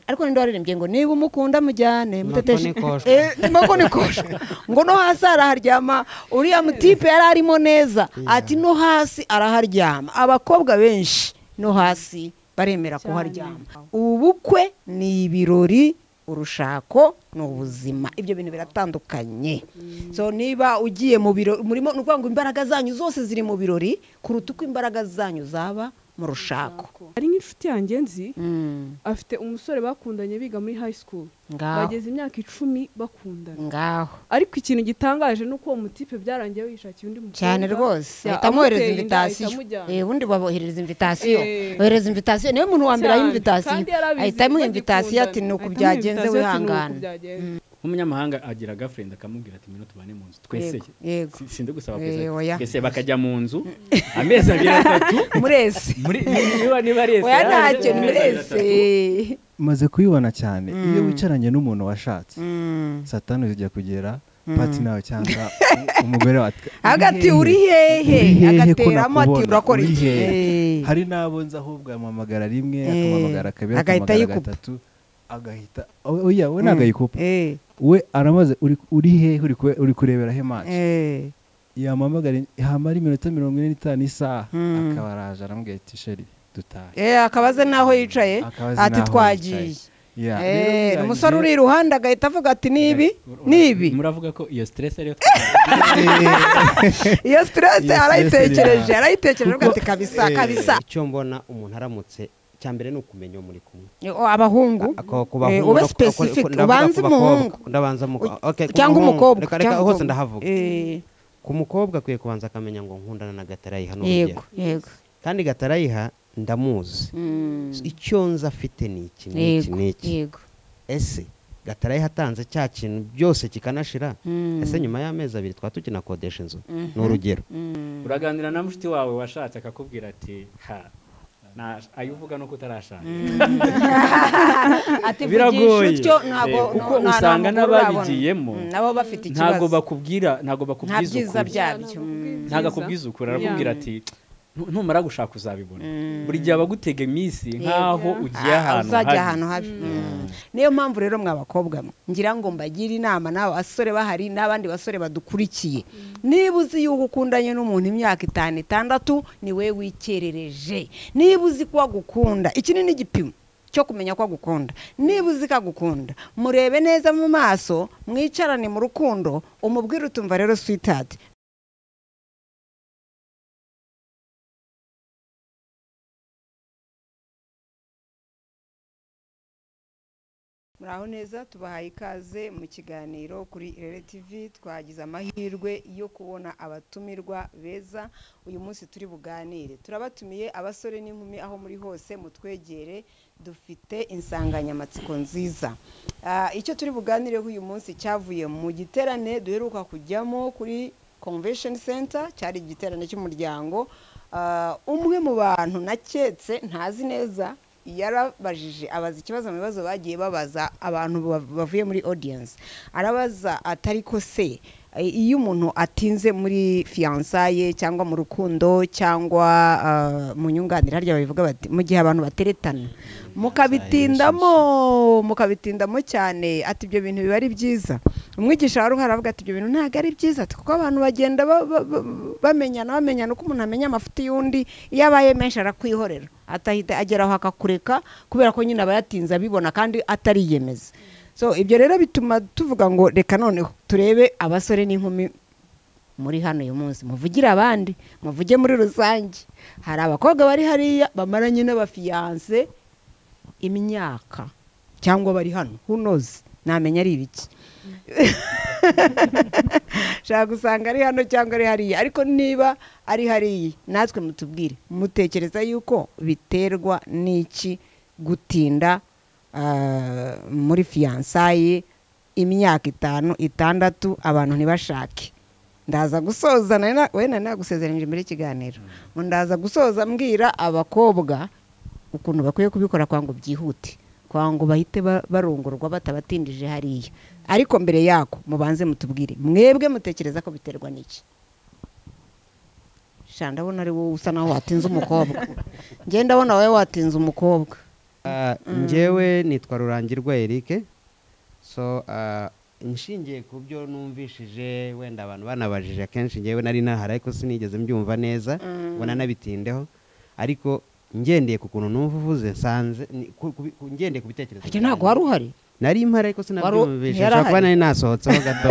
Ariko ninde waririmbye ngo niba umukunda mujyane muteteshe mako nikoshwa ngo no hasi araharyama. Uriya mutipe yari arimo neza ati no hasi araharyama. Abakobwa benshi no hasi baremera kuharyama. Ubukwe ni ibirori, urushako ni ubuzima. Ibyo bintu biratandukanye. So niba ugiye mu birori murimo nukuvuga ngo imbaraga zanyu zose ziri mu birori kuruta uko imbaraga zanyu zaba mu rushako. Ari nk'inshuti yanjye nzi afite umusore bakundanye biga muri high school, bageze imyaka 10 bakundana. Ngaho ariko ikintu gitangaje nuko uwo mutipe byarangiye yishakiye undi mukobwa cyane rwose, ahita amwohereza invitation. Ubundi babohereza invitation, bohereza invitation niwe muntu wa mbere ayi invitation, ahita amuha invitation ati nuko byagenze wihangana. Umunyamahanga agira girlfriend akamubwira ati mino tubane mu nzu twese, sinde gusaba kwese twese bakajya mu nzu amezi 2 3 murese muri niba niba rese oya ntacyo murese. Maze kuyibona cyane iyo wicaranye n'umuntu washatse satani ujya kugera pati nawe cyangwa umugore wa hagati uri hehe agateramo ati urakora iki. Hari nabo nza ahubwo amamagara rimwe akamamagara kabiri akamamagara gatatu agahita oya we nagayikupa we aramaze uri hehe uri kurebera he match yamamagara hamara iminota 45 isaha akabaraje aramubwira ati sheri dutahe akabaze naho yicaye ati twagiye. Umusore uri iruhande agahita avuga ati nibi nibi. Muravuga ko iyo stress ariyo iyo stress arayitekereje avuga ati kabisa kabisa. Icyo mbona umuntu aramutse cyambere ni ukumenya muri kumwe abahungu ube specific ubanze umuhungu ndabanza okay cyangwa umukobwa reka hose ndahavuga. Ku mukobwa akwiye kubanza akamenya ngo nkundana na Gatarayiha no yego yego kandi Gatarayiha ndamuzi icyo nza afite ni iki n'iki n'iki. Ese Gatarayiha atanze cya kintu byose kikanashira, ese nyuma y'amezi 2 twa tukinakodesha inzu ni urugero. Uraganira na mushiti wawe washatse akakubwira ati ha na ayuvuga nuko utarashaka ati biragoye ntago kuko usanga n'ababigiyemo nabo bafite ikibazo, ntago bakubwira ntago bakubwiza byabyo ntago akubwiza ukuri, arakubwira ati ntumara gushaka uzabibona. Buri gihe abagutega iminsi nkaho ugiye ahantu uzajya ahantu habi. Niyo mpamvu rero mwabakobwa ngira ngo mbagire inama n'abo basore bahari n'abandi basore badukurikiye, niba uzi yuko ukundanye n'umuntu imyaka 5 6 ni we wikerereje. Niba uzi ko agukunda, iki ni igipimo cyo kumenya ko agukunda. Niba uzi ko agukunda murebe neza mu maso, mwicarane mu rukundo, umubwire utumva rero sweetheart muraho neza. Tubahaye ikaze mu kiganiro kuri Irere TV. Twagize amahirwe yo kubona abatumirwa beza uyu munsi turi buganire. Turabatumiye abasore n'inkumi aho muri hose mutwegere, dufite insanganyamatsiko nziza. Icyo turi buganireho uyu munsi cyavuye mu giterane duheruka kujyamo kuri Convention Center, cyari igiterane cy'umuryango. Umwe mu bantu naketse ntazi neza yarabajije abaza ikibazo mu bibazo bagiye babaza abantu bavuye muri audience, arabaza atari ko se iyo umuntu atinze muri fiançailles cyangwa mu rukundo cyangwa mu nyunganira harya babivuga bati mu gihe abantu bateretana mukabitindamo cyane ati ibyo bintu biba ari byiza. Umwigisha wari uhari aravuga ati ibyo bintu ntabwo ari byiza kuko abantu bagenda bamenyana uko umuntu amenya amafuti y'undi, iyo abaye menshi arakwihorera atahita ageraho akakureka kubera ko nyine aba yatinze abibona kandi atariyemeza. So ibyo rero bituma tuvuga ngo reka noneho turebe abasore n'inkumi muri hano uyu munsi, muvugire abandi, muvuge muri rusange. Hari abakobwa bari hariya bamaranye n'abafiyanse imyaka cyangwa bari hano, who knows, namenya ari ibiki shaka gusanga ari hano cyangwa ari hariya. Ariko niba ari hariya natwe mutubwire mutekereza yuko biterwa n'iki gutinda muri fiançailles imyaka 5 6 abantu ntibashake. Ndaza gusoza we nagusezeranyije imbere y'ikiganiro, ndaza gusoza mbwira abakobwa ukuntu bakwiye kubikora kwa ngo byihute, kwa ngo bahite barongorwa batabatindije hariya. Ariko mbere yako mubanze mutubwire mwebwe mutekereza ko biterwa n'iki. Sha ndabona ari wowe usa naho watinze umukobwa, nge ndabona wowe watinze umukobwa. Njyewe nitwa Rurangirwa Eric. So nshingiye ku byo numvishije wenda abantu banabajije akenshi, njyewe nari nahari ariko sinigeze mbyumva neza ngo nanabitindeho, ariko ngendeye ku kuntu numva uvuze nsanze ngendeye ku bitekerezo. Icyo ntabwo wari uhari? Nari mpari ariko sinabyumvise, nshobora kuba nari nasohotseho gato.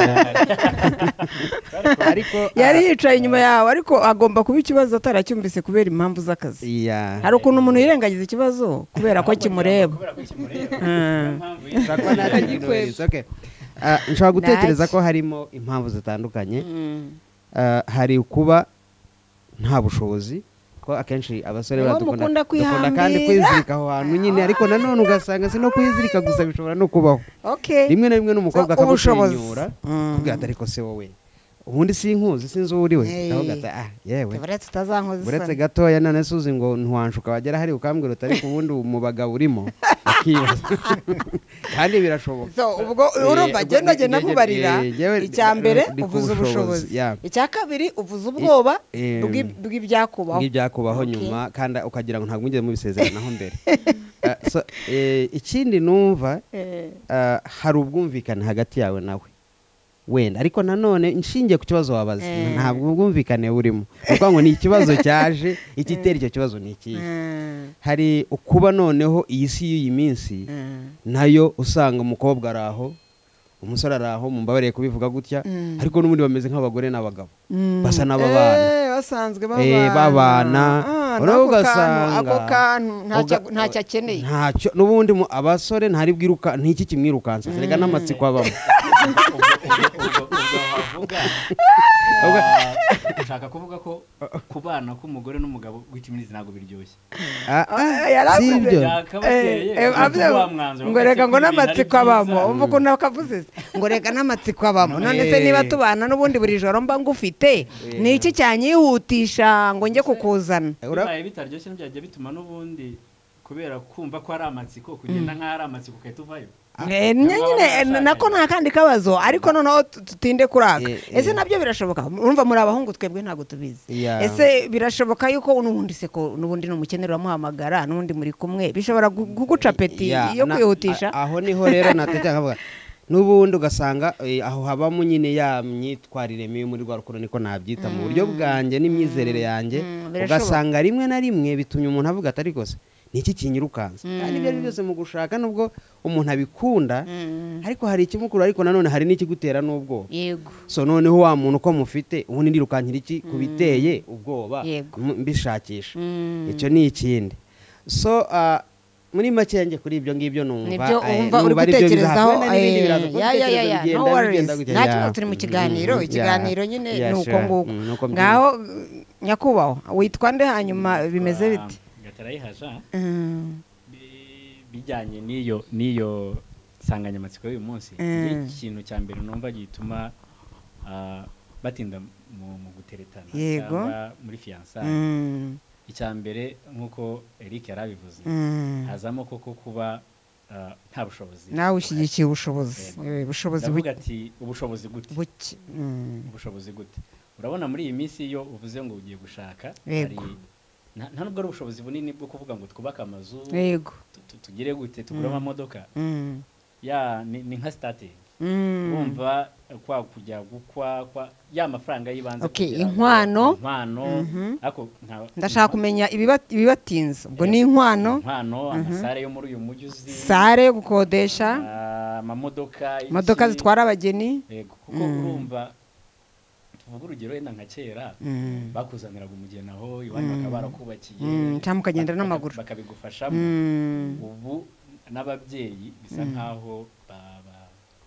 Ariko yari yicaye inyuma yawe, ariko agomba kuba ikibazo ataracyumvise kubera impamvu z'akazi. Hari ukuntu umuntu yirengagiza ikibazo kubera ko kimureba. Nshobora gutekereza ko harimo impamvu zitandukanye. Hari kuba nta bushobozi, ko akenshi abasore baradukunda kandi kwizirika aho hantu nyine, ariko nanone ugasanga si no kwizirika gusa, bishobora no kubaho rimwe na rimwe n'umukobwa akagushyinyura kubwira ati ariko se wowe ubundi sinkuzi sinzi uwo uri we, akavuga ati ah yewe uretse gatoya none suzi ngo ntiwanshuka wagera hari ukambwira uti ariko ubundi mu bagabo urimo akibaza. Kandi birashoboka. So ubwo urumva genda genda nkubarira, icya mbere uvuze ubushobozi, icya kabiri uvuze ubwoba bw'ibyakubaho nyuma, kandi ukagira ngo ntabwo mwigeze mubisezeranaho mbere. Ikindi numva hari ubwumvikane hagati yawe nawe wenda, ariko nanone nshingiye ku kibazo wabaza ntabwo ubwumvikane burimo, kuko ngo ni ikibazo cyaje igitera icyo kibazo ni ikihe. Hari ukuba noneho iyi si y'iyi minsi nayo usanga umukobwa ari aho, umusore ari aho, mumbabarire kubivuga gutya, ariko n'ubundi bameze nk'abagore n'abagabo basa n'ababana basanzwe babana, ugasanga ako kantu ntacyo akeneye, ntacyo n'ubundi abasore ntari bwiruka ntiki kimwirukansa rega n'amatsiko abamo. Ushaka kuvuga ko kubana k'umugore n'umugabo gw'ikimirizi ntabwo biryoshye? Ngo reka ngo n'amatsiko abamo, umva ukuntu akavuze ngo reka n'amatsiko abamo. None se niba tubana n'ubundi buri joro mba ngufite, ni iki cyanyihutisha ngo njye kukuzana? Bibaye bitaryoshye ntibyajya bituma n'ubundi kubera kumva ko ari amatsiko kugenda nk'aho ari amatsiko ugahita uvayo. Nyine nako nta kandi kabazo, ariko noneho tutinde kuraka. Ese nabyo birashoboka? Urumva muri abahungu twebwe ntabwo tubizi. Ese birashoboka yuko n'ubundi se ko n'ubundi n'umukene uramuhamagara n'ubundi muri kumwe, bishobora kuguca peti yo kwihutisha? Aho niho rero natekereza nkavuga n'ubundi ugasanga aho habamo nyine ya myitwarire mibi muri rwa rukundo, niko nabyita mu buryo bwanjye n'imyizerere yanjye, ugasanga rimwe na rimwe bitumye umuntu avuga atari rwose niki kinyirukansa. Kandi ibyo byose mu gushaka nubwo umuntu abikunda, ariko hari ikimukuru, ariko nanone hari n'ikigutera n'ubwoba. Yego. So noneho wa muntu uko mufite ubundi ndirukankira iki kubiteye ubwoba mbishakisha. Icyo ni ikindi. So muri make yanjye kuri ibyo ngibyo numva numva ari byo bizaho. Ya no worries, ntacyo turi mu kiganiro, ikiganiro nyine nuko nguko. Ngaho nyakubahwa witwa nde hanyuma bimeze bite? Gatarayihaja bijyanye n'iyo nsanganyamatsiko y'uyu munsi, ikintu cya mbere numva gituma batinda mu guteretana cyangwa muri fiançailles, icya mbere nk'uko Eric yarabivuze, hazamo koko kuba nta bushobozi. Nawe ushyigikiye ubushobozi? Ubushobozi buke. Ati ubushobozi gute? Ubushobozi gute? Urabona muri iyi minsi iyo uvuze ngo ugiye gushaka, hari nta nubwo ari ubushobozi bunini bwo kuvuga ngo twubake amazu, tugire gute, tugure amamodoka, ya ni nka starting. Urumva kwa kujya gukwa kwa ya mafaranga yibanze inkwano ako ndashaka kumenya ibibatinze ubwo ni inkwano amasare yo muri uyu mujyi uzi, sare yo gukodesha, amamodoka, imodoka zitwara abageni. Kuko urumva tuvuga urugero wenda nka kera bakuzaniraga umugeni aho iwanyu bakaba barakubakiye cyangwa ukagenda n'amaguru bakabigufashamo. Ubu n'ababyeyi bisa nkaho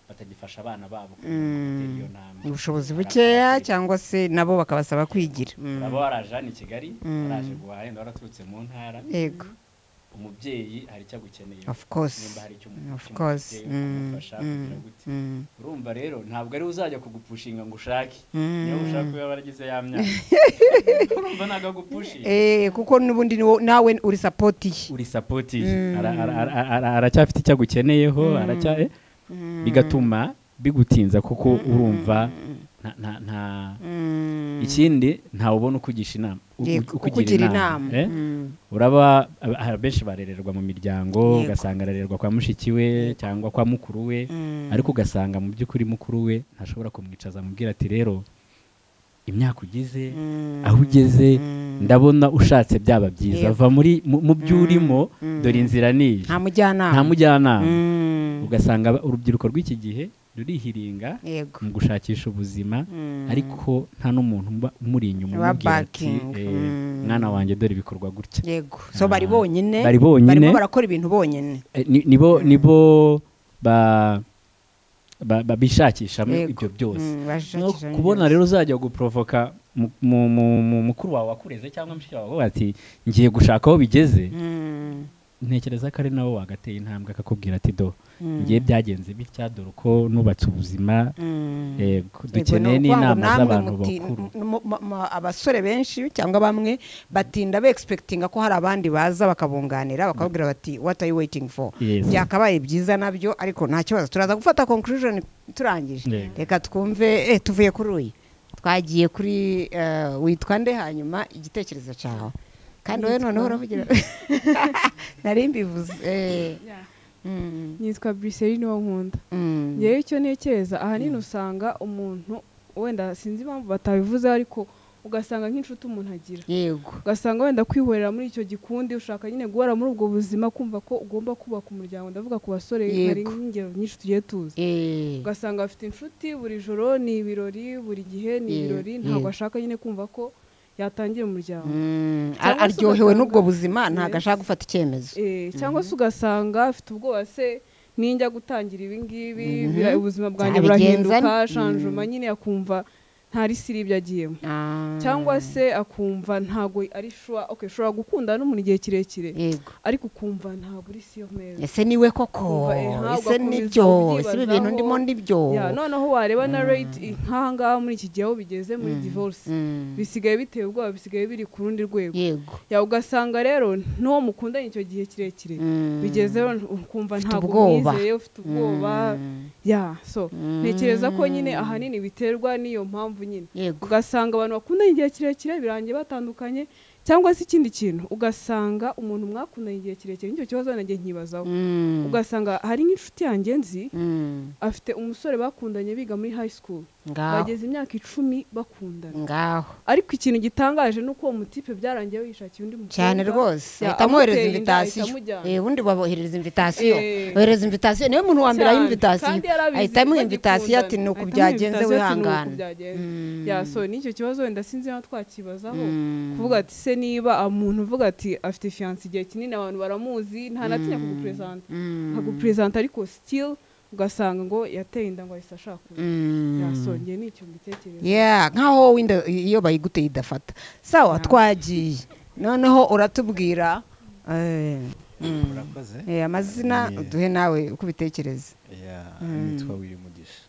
batagifasha abana babo kugira iyo ntambwe, ubushobozi bukeya cyangwa se nabo bakabasaba kwigira. Uraba waraje hano i Kigali, waraje guhaha, wenda waraturutse mu ntara. Yego. Umubyeyi hari icyo agukeneye, of course, nimba hari icyo umufasha kugira gute. Urumva rero ntabwo ari uzajya kugupushinga ngo ushake, niyo ushaka kuba waragize ya myaka urumva ntabwo agupushinga, kuko n'ubundi nawe uri support ye, uri support ye, aracyafite icyo agukeneyeho, aracya bigatuma bigutinza kuko urumva Nta ikindi, ntawe ubona ukugisha inama, ukugira inama. Uraba benshi barererwa mu miryango, ugasanga ararerwa kwa mushiki we cyangwa kwa mukuru we, ariko ugasanga mu by'ukuri mukuru we ntashobora kumwicaza amubwira ati rero imyaka ugize, aho ugeze, ndabona ushatse byaba byiza, va muri mu byo urimo, dore inzira niyi. Nta mujyanama, nta mujyanama. Ugasanga urubyiruko rw'iki gihe rurihiringa mu gushakisha ubuzima, ariko nta n'umuntu umuri inyuma umubwira ati mwana wanjye dore bikorwa gutya. Yego, so bari bonyine, barimo barakora ibintu bonyine, nibo bishakisha ibyo byose. Kubona rero uzajya guprovoka mukuru wawe wakureze cyangwa mushiki wawe ati ngiye gushaka aho bigeze, ntekereza ko ari nawe wagateye intambwe akakubwira ati do ngiye byagenze bitya, dore uko nubatse ubuzima. Dukeneye n'inama z'abantu bakuru. Abasore benshi cyangwa bamwe batinda be expectinga ko hari abandi baza bakabunganira bakababwira bati what are you waiting for? Byakabaye byiza nabyo, ariko nta kibazo, turaza gufata conclusion turangije. Reka twumve tuvuye kuri uyu, twagiye kuri witwa nde, hanyuma igitekerezo cyawe. Kandi wowe noneho uravugira nari mbivuze. Nitwa Briseline wo nkunda. Ngewe icyo ntekereza ahanini usanga umuntu wenda sinzi impamvu batabivuze, ariko ugasanga nk'inshuti umuntu agira. Yego, ugasanga wenda kwihorera muri icyo gikundi, ushaka nyine guhora muri ubwo buzima, kumva ko ugomba kubaka umuryango. Ndavuga ku basore, hari ingero nyinshi tugiye tuzi. Ugasanga afite inshuti buri joro ni ibirori, buri gihe ni ibirori, ntabwo ashaka nyine kumva ko yatangira umuryango. Aryohewe n'ubwo buzima, ntabwo ashaka gufata icyemezo. Cyangwa se ugasanga afite ubwoba se ninjya gutangira ibi ngibi, ubuzima bwanjye burahinduka, shanjuma nyine akumva ntari siri ibyo agiyemo. Cyangwa se akumva ntago ari sure, okay, ushobora gukunda n'umuntu igihe kirekire, ariko ukumva ntago uri siyo neza. Ese niwe koko? Ese nibyo? Ese ibi bintu ndimo ndibyo? Noneho wareba na rate nk'aha ngaha muri iki gihe aho bigeze muri divorce, bisigaye biteye ubwoba, bisigaye biri ku rundi rwego. Ugasanga rero n'uwo mukundanye icyo gihe kirekire bigezeho ukumva ntago umwizeye, ufite ubwoba. So ntekereza ko nyine ahanini biterwa n'iyo mpamvu nyine. Ugasanga abantu bakundanye igihe kirekire birangiye batandukanye, cyangwa se ikindi kintu ugasanga umuntu mwakundanye igihe kirekire, nicyo kibazo nanjye nkibazaho. Ugasanga hari nk'inshuti yanjye nzi afite umusore bakundanye biga muri high school, bageze imyaka 10 bakundana. Ngaho ariko ikintu gitangaje nuko uwo mutipe byarangiye yishakiye undi mukobwa cyane rwose, ahita amwohereza invitation. Ubundi babohereza invitation, bohereza invitation, niwe muntu wa mbere aho invitation, ahita amuha invitation ati nuko byagenze wihangana. So nicyo kibazo wenda sinzi aho twakibazaho, kuvuga ati se niba umuntu uvuga ati afite fiancé igihe kinini abantu baramuzi, nta natinya kugupresenta, akagupresenta ariko still ugasanga ngo yateye inda ngo ahise ashaka. Yasongeye nicyo mbitekereza. Nkaho winda iyo bayiguteye idafata. Sawa, twagiye. Noneho uratubwira amazina uduhe nawe uko ubitekereza. Nitwa Willy Mugisha.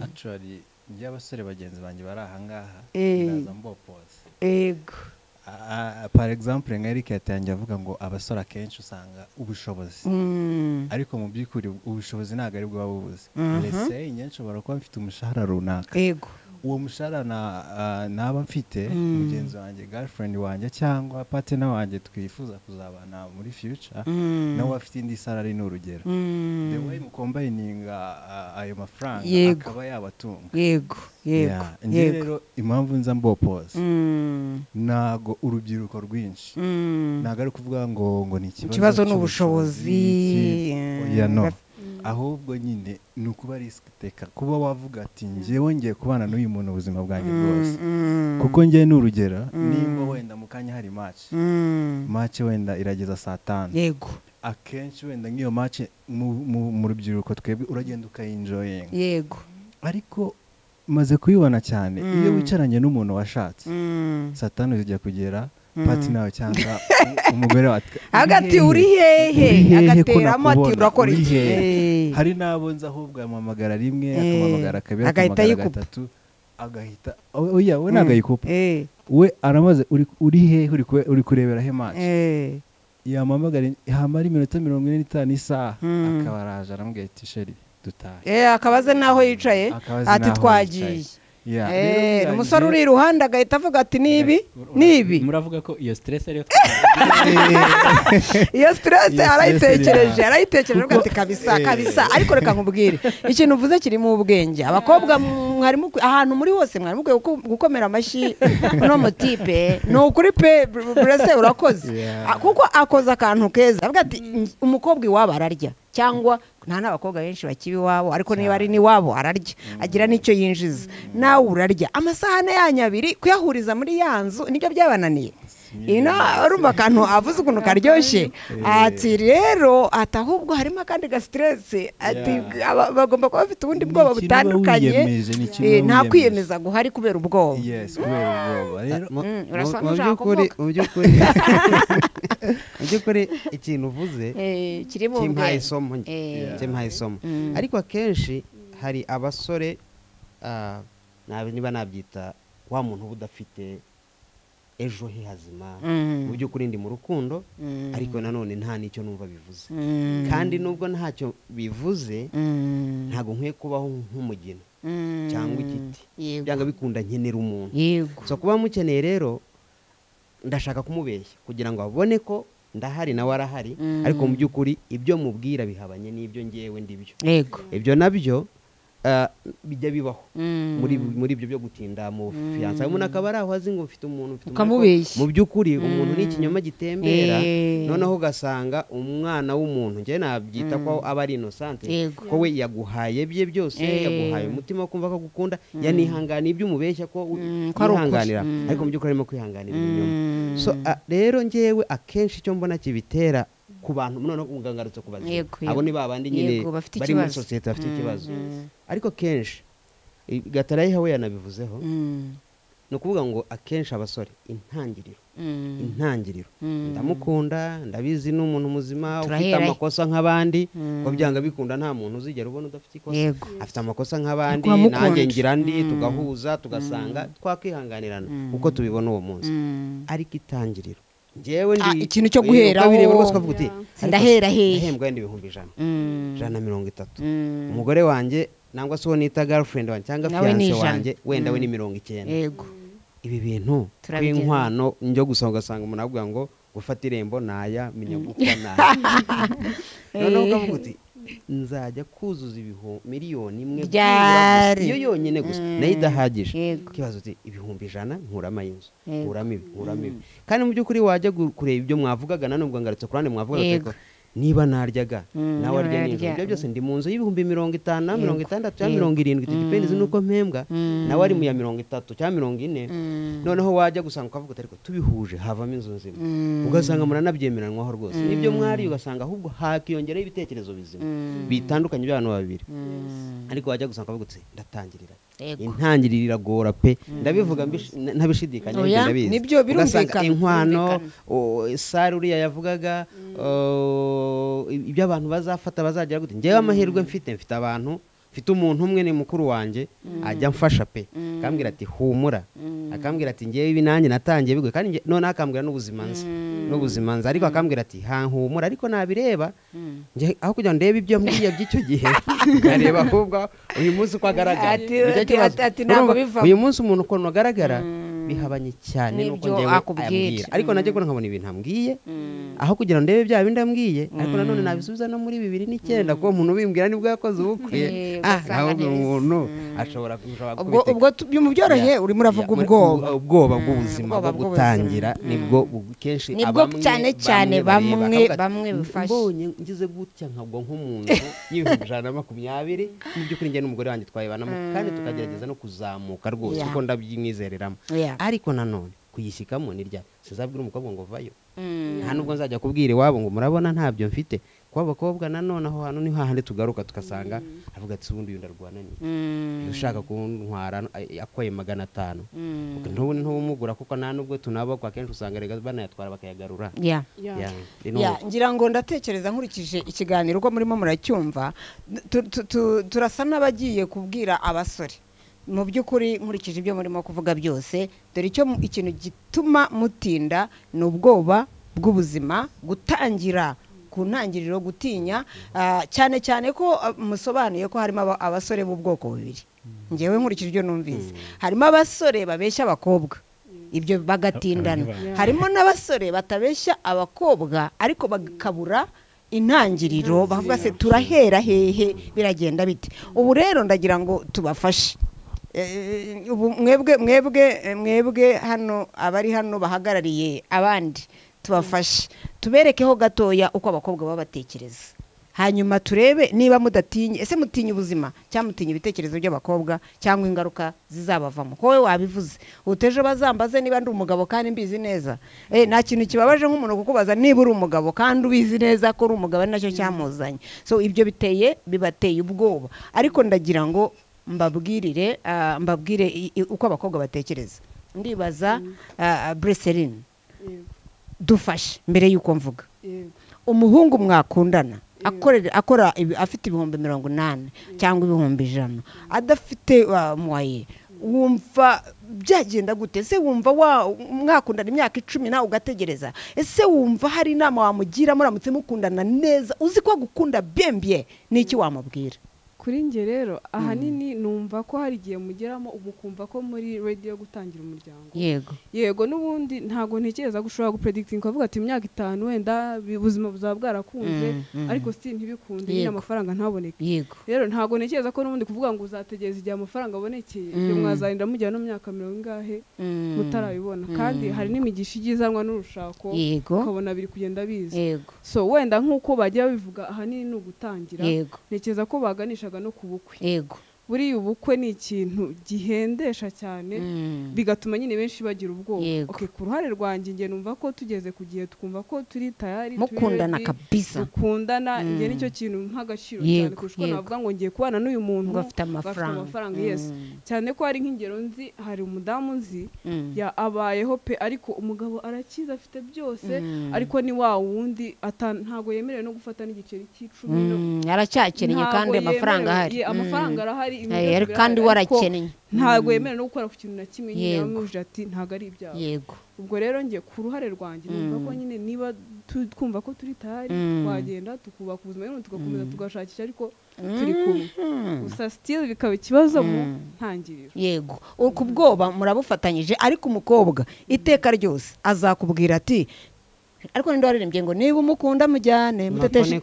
Actually njye abasore bagenzi banjye bari aha ngaha ndaza mbopoza. Yego. Par exemple nka Eric yatangiye avuga ngo abasore akenshi usanga ubushobozi, ariko mu by'ukuri ubushobozi ntabwo ari bwo buba bubuze. Let's njye nshobora kuba mfite umushahara runaka. Yego. Uwo mushahara naba mfite mugenzi wanjye, girlfriend wanjye cyangwa partner wanjye twifuza kuzabana muri future, nawe afite indi salary ni urugero. The way mukombininga ayo mafaranga akaba yabatunga. Yego, yego. Njye rero impamvu nza mbopoza, nago urubyiruko rwinshi nago ari kuvuga ngo ni ikibazo n'ubushobozi. Oya, no. Ahubwo nyine ni ukuba risk taker, kuba wavuga ati njyewe ngiye kubana n'uyu muntu ubuzima bwanjye bwose. Kuko njye ni urugero, nimba wenda mu kanya hari match wenda irageza saa 5. Yego. Akenshi wenda nk'iyo match mu rubyiruko twebwe uragenda ukayinjoyinga. Yego. Ariko maze kuyibona cyane iyo wicaranye n'umuntu washatse, saa 5 zijya kugera partner wawe cyangwa umugore wawe hagati uri hehe, agateramo ati urakora iki? Hari nabo nzi ahubwo yamuhamagara rimwe, akamuhamagara kabiri, akamuhamagara gatatu, agahita oya we ntabwo ayikupa. We aramaze uri hehe, uri kurebera he match? Yamuhamagara hamara iminota 45 isaha, akaba araje aramubwira ati sheri dutahe. Akabaze naho yicaye ati twagiye. Umusore uri iruhande agahita avuga ati nibi nibi. Muravuga ko iyo stress ariyo iyo stress arayitekereje avuga ati kabisa kabisa. Ariko reka nkubwire ikintu uvuze kirimo ubwenge. Abakobwa mwari ahantu muri hose mwari mukwiye gukomera amashyi no mutipe ni ukuri pe burese urakoze kuko akoze akantu keza avuga ati umukobwa iwabo ararya cyangwa nta n'abakobwa benshi bakiba iwabo ariko niba ari n'iwabo ararya agira n'icyo yinjiza nawe urarya amasahane yanyu abiri kuyahuriza muri ya nzu nibyo byabananiye. Ino urumva akantu avuze ukuntu karyoshye ati rero ati ahubwo harimo akandi ga stress ati bagomba kuba bafite ubundi bwoba butandukanye nta kwiyemeza guhari kubera ubwoba. Yes, kubera ubwoba rero mu by'ukuri ikintu uvuze kimpaye isomo kimpaye isomo. Ariko akenshi hari abasore niba nabyita wa muntu udafite ejo he hazima mu by'ukuri ndi mu rukundo ariko nanone nta nicyo numva bivuze kandi nubwo ntacyo bivuze ntago nkwiye kubaho nk'umugina cyangwa igiti byanga bikunda nkenera umuntu. So kuba mukeneye rero ndashaka kumubeshya kugira ngo abone ko ndahari nawe arahari ariko mu by'ukuri ibyo mubwira bihabanye n'ibyo ngewe ndibyo. Ibyo nabyo bijya bibaho muri ibyo byo gutinda mu fiança umuntu akaba ari aho azi ngo mfite umuntu mfite mu by'ukuri umuntu ni ikinyoma gitembera noneho ugasanga umwana w'umuntu nge nabyita ko aba ari innocent ko we yaguhaye bye byose yaguhaye umutima wo kumva ko agukunda yanihangana ibyo umubeshya ko kwihanganira ariko mu by'ukuri arimo kwihanganira ibinyoma. So rero ngewe akenshi icyo mbona kibitera ku bantu noneho ngarutse ku bazima abo ni babandi nyine bari muri societe bafite ikibazo ariko kenshi Gatarayiha we yanabivuzeho ni ukuvuga ngo akenshi abasore intangiriro ndamukunda ndabizi ni umuntu muzima ufite amakosa nk'abandi ko byanga bikunda nta muntu uzigera ubona udafite ikosa afite amakosa nk'abandi nanjye ngira ndi tugahuza tugasanga twakwihanganirana uko tubibona uwo munsi. Ariko itangiriro ngewe ndi ikintu cyo guhera rwose ukavuga uti ndahera hehe ndahembwa wenda 100,000 130 umugore wanjye nangwa se uwo nita girlfriend wanjye cyangwa fiance wanjye wenda we ni 90. Yego ibi bintu kw'inkwano njyo gusa ugasanga umuntu avuga ngo gufata irembo naya menya gukwa naya noneho ukavuga uti nzajya kuzuza miliyoni imwe iyo yonyine gusa nayo idahagije kibazo uti 100,000 nkuramo inzu nkuramo ibi nkuramo ibi kandi mu by'ukuri wajya kureba ibyo mwavugaga nanubwo ngarutse kurande mwavugaga niba naryaga nawe arya nijoro ibyo byose ndi mu nzu y'50,000 na 60 cyangwa 70 depends nuko mpembwa nawe ari mu ya 30 cyangwa 40 noneho wajya gusanga ukavuga uti ariko tubihuje havamo inzu nzima ugasanga muranabyemeranwaho rwose nibyo mwari ugasanga ahubwo hakiyongeraho ibitekerezo bizima bitandukanye by'abantu babiri ariko wajya gusanga ukavuga uti ndatangirira intangiriro iragora pe ndabivuga ntabishidikanya ndabizi nibyo birumvikana inkwano sare uriya yavugaga ibyo abantu bazafata bazagera gute ngewe amahirwe mfite abantu mfite umuntu umwe ni mukuru wanjye ajya amfasha pe akambwira ati humura akambwira ati ngewe ibi nanjye natangiye bigoye kandi none akambwira n'ubuzima nzi ariko akambwira ati humura ariko nabireba aho kugira ngo ndebe ibyo mbwiye by'icyo gihe nkareba ahubwo uyu munsi uko agaragara uyu munsi umuntu ukuntu agaragara bihabanye cyane nuko ngewe ambwira ariko najye kubona nkabona ibintu ambwiye aho kugira ngo ndebe bya bindi ambwiye ariko nanone nabisubiza no muri 2009 kuko umuntu ubimbwira nibwo yakoze ubukwe ahubwo umuntu ashobora ubwo mu byorohe urimo uravuga ubwoba bw'ubuzima bwo gutangira nibwo kenshi nibwo cyane cyane bamwe bifashe mbonye ngize gutya nkagwa nko mu nzu y'120,000 mu by'ukuri njye n'umugore wanjye twayibanamo kandi tukagerageza no kuzamuka rwose kuko ndabyimwizereramo ariko nanone kuyishyikamo ni rya sinzabwira umukobwa ngo vayo nta nubwo nzajya kubwira iwabo ngo murabona ntabyo mfite kuba abakobwa nanone aho hantu ni hahandi tugaruka tugasanga avuga ati ubundi uyu ndarwana ni ushaka kuntwara akoye 500 ntubumugura kuko nta nubwo tunabakwa akenshi usanga rega banayatwara bakayagarura. Ngira ngo ndatekereza nkurikije ikiganiro uko murimo muracyumva turasa n'abagiye kubwira abasore mu by'ukuri nkurikije ibyo murimo kuvuga byose dore icyo ikintu gituma mutinda ni ubwoba bw'ubuzima gutangira ku ntangiriro, gutinya cyane cyane ko musobanuye ko harimo abasore b'ubwoko bubiri. Ngewe nkurikije ibyo numvise, harimo abasore babeshya abakobwa ibyo bagatindana, harimo n'abasore batabeshya abakobwa ariko bakabura intangiriro, bavuga se turahera hehe, biragenda bite. Ubu rero ndagira ngo tubafashe. Ubu mwebwe hano abari hano bahagarariye abandi, tubafashe tuberekeho gatoya uko abakobwa baba batekereza, hanyuma turebe niba mudatinye. Ese mutinya ubuzima cyangwa mutinya ibitekerezo by'abakobwa cyangwa ingaruka zizabavamo? Ko wowe wabivuze utejo bazambaze niba ndi umugabo kandi mbizi neza. Nta kintu kibabaje nk'umuntu kukubaza niba uri umugabo kandi ubizi neza ko uri umugabo, ari nacyo cyamuzanye. So ibyo bibateye ubwoba, ariko ndagira ngo mbabwirire mbabwire uko abakobwa batekereza. Ndibaza Breseline, dufashe mbere yuko mvuga. Umuhungu mwakundana akora afite 80,000 cyangwa 100,000, adafite mwaye, wumva byagenda gute? Ese wumva mwakundana imyaka 10 nawe ugategereza? Ese wumva hari inama wamugira muramutse mukundana neza, uzi ko gukunda bien niki wamubwira? Kuri nge rero ahanini numva ko hari igihe mugeramo umukumva ko muri ready yo gutangira umuryango. Yego n'ubundi ntago ntekereza ko ushobora gupredicting ukavuga ati imyaka 5 wenda ubuzima buzaba bwarakunze, ariko si ntibikunde nyine amafaranga ntaboneke. Rero ntago ntekereza ko n'ubundi kuvuga ngo uzategereza igihe amafaranga abonekeye, ibyo mwazarinda mujya no myaka 50 ingahe mutarabibona. Kandi hari n'imigisha igizanwa n'urushako, ukabona biri kugenda biza. So wenda nkuko bajya babivuga ahanini ni ugutangira, ntekereza ko baganisha no ku bukwe. Buri ubukwe ni ikintu gihendesha cyane, bigatuma nyine benshi bagira ubwoba. Okay, ku ruhare rwanjye nge numva ko tugeze ku gihe tukumva ko turi tayari, mukundana kabisa, mukundana. Nge nicyo kintu mpagaciro cyane kurusha navuga ngo ngiye kubana n'uyu muntu ngo afite amafaranga. Yes, cyane ko hari nk'ingero nzi, hari umudamu nzi ya abayeho pe, ariko umugabo arakiza afite byose, ariko ni wa wundi ntago yemerewe no gufata n'igiceri cy'icumi, aracyakennye kandi amafaranga ahari. Amafaranga arahari kandi warakennye, ntago yemerewe no gukora ku kintu na kimwe. Nyine bamuje ati ntago ari ibyawe. Ubwo rero nge ku ruhare rwanjye numva ko nyine niba twumva ko turi tayari, twagenda tukubaka ubuzima nyine tugakomeza tugashakisha, ariko turi kumwe. Gusa still bikaba ikibazo mu ntangiriro. Yego, ku bwoba murabufatanyije, ariko umukobwa iteka ryose azakubwira ati ariko ninde waririmbye ngo niba umukunda mujyane muteteshe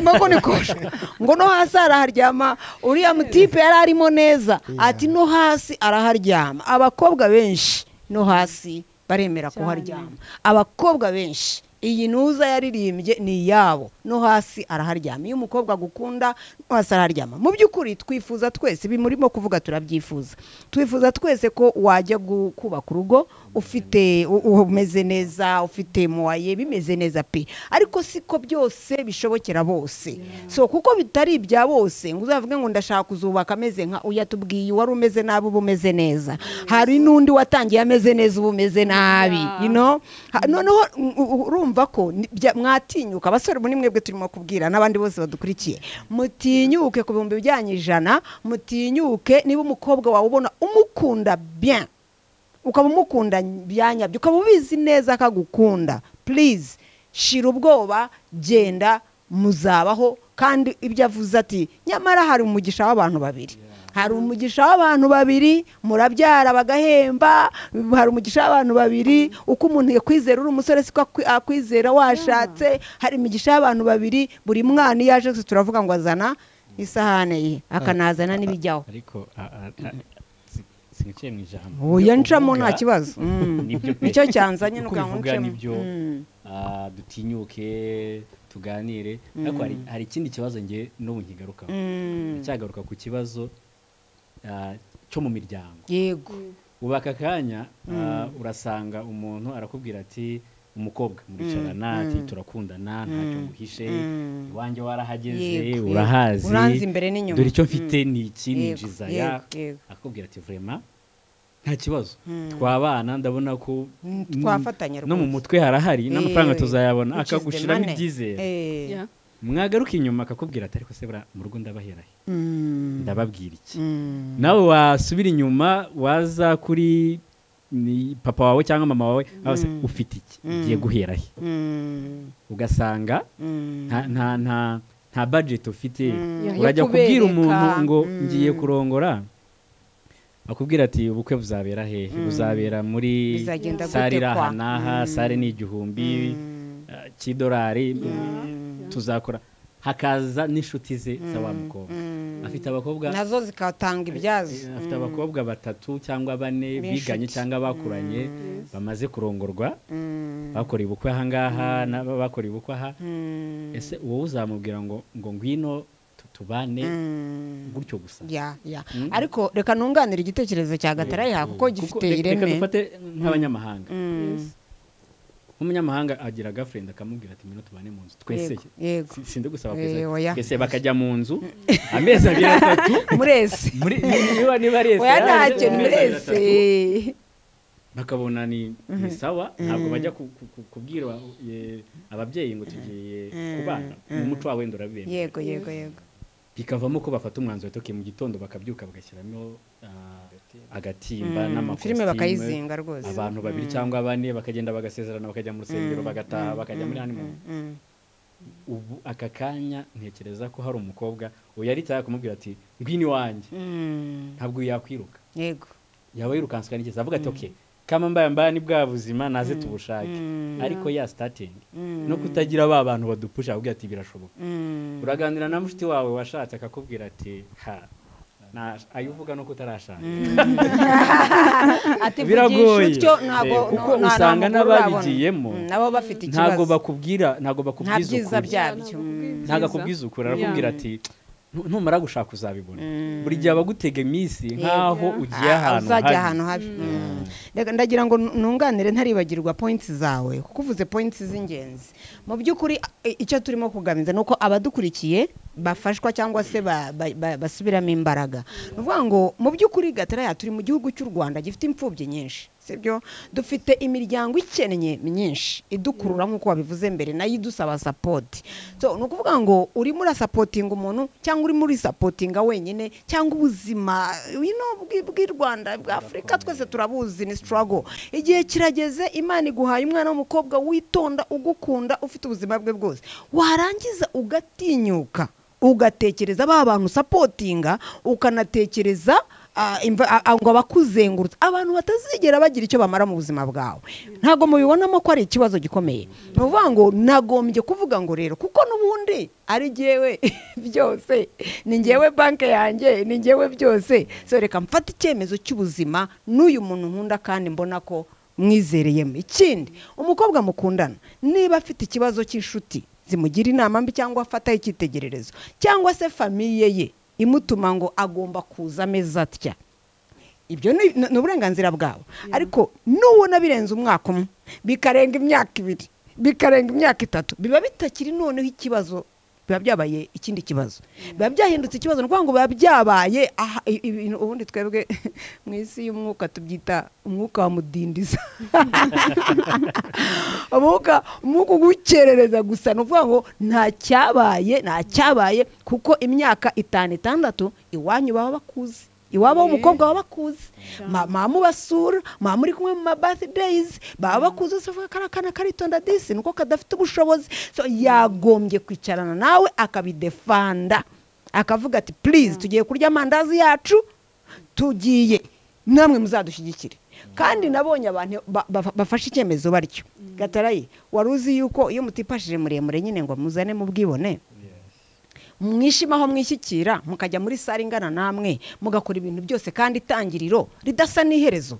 mako nikoshwa, ngo no hasi araharyama. Uriya mutipe yari arimo neza ati no hasi araharyama. Abakobwa benshi no hasi baremera kuharyama. Abakobwa benshi iyi nuza yaririmbye ni yabo, no hasi araharyama. Iyo umukobwa gukunda no hasi araharyama. Mu by'ukuri twifuza twese, ibi murimo kuvuga turabyifuza, twifuza twese ko wajya kubaka urugo ufite umeze neza, ufite moye bimeze neza pe, ariko siko byose bishobokera bose. So kuko bitari ibya bose ngo uzavuge ngo ndashaka kuzubaka ameze nka uyatubwiye wari umeze nabi ubu umeze neza, hari n'undi watangiye ameze neza ubu umeze nabi, you know. Noneho urumva ko mwatinyuka abasore muri mwebwe turimo kubwira n'abandi bose badukurikiye, mutinyuke ku 100,000, mutinyuke niba umukobwa wawe ubona umukunda bien, ukaba umukunda byanyabyo, ukaba ubizi neza akagukunda, please shira ubwoba, genda muzabaho. Kandi ibyo avuze ati nyamara hari umugisha w'abantu babiri, hari umugisha w'abantu babiri, murabyara bagahemba, hari umugisha w'abantu babiri, uko umuntu yakwizera uri umusore siko akwizera washatse, hari imigisha y'abantu babiri. Buri mwana iyo aje turavuga ngo azana isahane ye akanazana n'ibijyaho. Ariko sinciye mu ijambo, oya ncamo nta kibazo, nicyo cyanzanye nuko nibyo dutinyuke tuganire. Ariko hari ikindi kibazo nge n'ubu nkigarukaho, cyagaruka ku kibazo cyo mu miryango. Yego, ubaka kanya urasanga umuntu arakubwira ati umukobwa muricarana ati turakundana ntacyo nguhishe, iwanjye warahageze urahazi, uranzi imbere n'inyuma, dore icyo mfite ni iki, ninjiza ya, akakubwira ati vraiment nta kibazo twabana, ndabona ko twafatanya no mu mutwe harahari n'amafaranga tuzayabona, akagushiramo ibyizere. Mwagaruka inyuma akakubwira ati ariko se bura mu rugo ndabahera he, ndababwira iki? Nawe wasubira inyuma waza kuri Ni papa wawe cyangwa mama wawe ufite iki, ugiye guhera he? Ugasanga nta budget ufite. Urajya kubwira umuntu ngo ngiye kurongora, akubwira ati ubukwe buzabera hehe? Buzabera muri sare aha n'aha, sare ni 1000 cy'idolari, tuzakora. Hakaza n'inshuti ze za wa mukobwa afite abakobwa nazo zikatanga ibyazo, afite abakobwa 3 cyangwa 4 biganye cyangwa bakuranye, bamaze kurongorwa, bakora ubukwe aha ngaha bakora ubukwe aha. Ese wowe uzamubwira ngo ngwino tubane gutyo gusa? Ariko reka nunganire igitekerezo cya Gatarayiha kuko gifite ireme. Reka dufate nk'abanyamahanga. Umunyamahanga agira girlfriend akamubwira ati ngwino tubane mu nzu twese, sinde gusaba twese, bakajya mu nzu amezi 2 3 murese niba arese oya ntacyo murese, bakabona ni sawa. Ntabwo bajya kubwira ababyeyi ngo tugiye kubana, mu muco wawe wenda urabibemera. Yego yego yego. Bikavamo ko bafata umwanzuro toke mu gitondo bakabyuka bagashyiramo agatimba n'amakositimu, filime bakayizinga rwose, abantu 2 cyangwa 4 bakagenda bagasezerana, bakajya mu rusengero, bagataha, bakajya muri honeymoon. Ubu aka kanya ntekereza ko hari umukobwa uyari tayari kumubwira ati ngwino iwanjye, ntabwo yakwiruka. Yego, yaba yirukanswe n'igeze avuga ati okay, kama mbaya mbaya ni bwa buzima naze tubushake. Ariko ya starting no kutagira ba bantu badupusha avuga ati birashoboka. Uraganira na mushiti wawe washatse akakubwira ati ha ayuvuga no kutarashaka. Ati biragoye kuko usanga n'ababigiyemo nabo bafite ikibazo, ntago bakubwira, ntago bakubwiza ukuri, ntago akubwiza ukuri, arakubwira ati ntumara gushaka uzabibona. Buri gihe abagutega iminsi nkaho ugiye ahantu habi. Ndagira ngo nunganire ntaribagirwa points zawe kuko uvuze points z'ingenzi. Mu by'ukuri icyo turimo kugamiza nuko abadukurikiye bafashwa cyangwa se basubiramo imbaraga. Nuvuga ngo mu by'ukuri Gatarayiha turi mu gihugu cy'u Rwanda gifite imfubyi nyinshi, sibyo? Dufite imiryango ikennye myinshi idukurura nkuko wabivuze mbere, nayo idusaba support. So nukuvuga ngo uri muri supporting umuntu cyangwa uri muri supportinga wenyine, cyangwa ubuzima bw'i Rwanda bwa Afrika twese turabuzi ni struggle. Igihe kirageze Imana iguhaye umwana w'umukobwa witonda, ugukunda, ufite ubuzima bwe bwose, warangiza ugatinyuka ugatekereza ba bantu supportinga, ukanatekereza ngo abakuzengurutse, abantu batazigera bagira icyo bamara mu buzima bwawe. Ntago mubibonamo ko ari ikibazo gikomeye. Ni ukuvuga ngo nagombye kuvuga ngo rero kuko n'ubundi ari jyewe byose, ni njyewe banke yanjye, ni njyewe byose, so reka mfate icyemezo cy'ubuzima n'uyu muntu nkunda kandi mbona ko mwizereyemo. Ikindi, umukobwa mukundana niba afite ikibazo cy'inshuti zimugira inama mbi cyangwa afata icyitegererezo cyangwa se famiye ye imutuma ngo agomba kuza ameze atya, ibyo ni uburenganzira bwawe. Ariko nubona birenze umwaka umwe, bikarenga imyaka 2, bikarenga imyaka 3, biba bitakiri noneho ikibazo, biba byabaye ikindi kibazo, biba byahindutse ikibazo. Ni ukuvuga ngo biba byabaye ibintu ubundi twebwe mu isi y'umwuka tubyita umwuka wa mudindiza, umwuka ugukerereza gusa. Ni ukuvuga ngo nta cyabaye kuko imyaka 5 6 iwanyu baba bakuzi, iwabo w'umukobwa baba bakuzi, mama mubasura, mama muri kumwe mu birthdays baba bakuzi, uvuga karakana karitonda disi nuko kadafite ubushobozi. So yagombye kwicarana nawe akabidefanda, akavuga ati please tugiye kurya amandazi yacu, tugiye namwe muzadushyigikire. Kandi nabonye abantu bafashe icyemezo baryo. Gatarayi, wari uzi yuko iyo mutipashije muremure nyine ngo muzane mu bwibone, mwishima aho mwishyikira, mukajya muri sare ingana namwe, mugakora ibintu byose kandi itangiriro ridasa n'iherezo.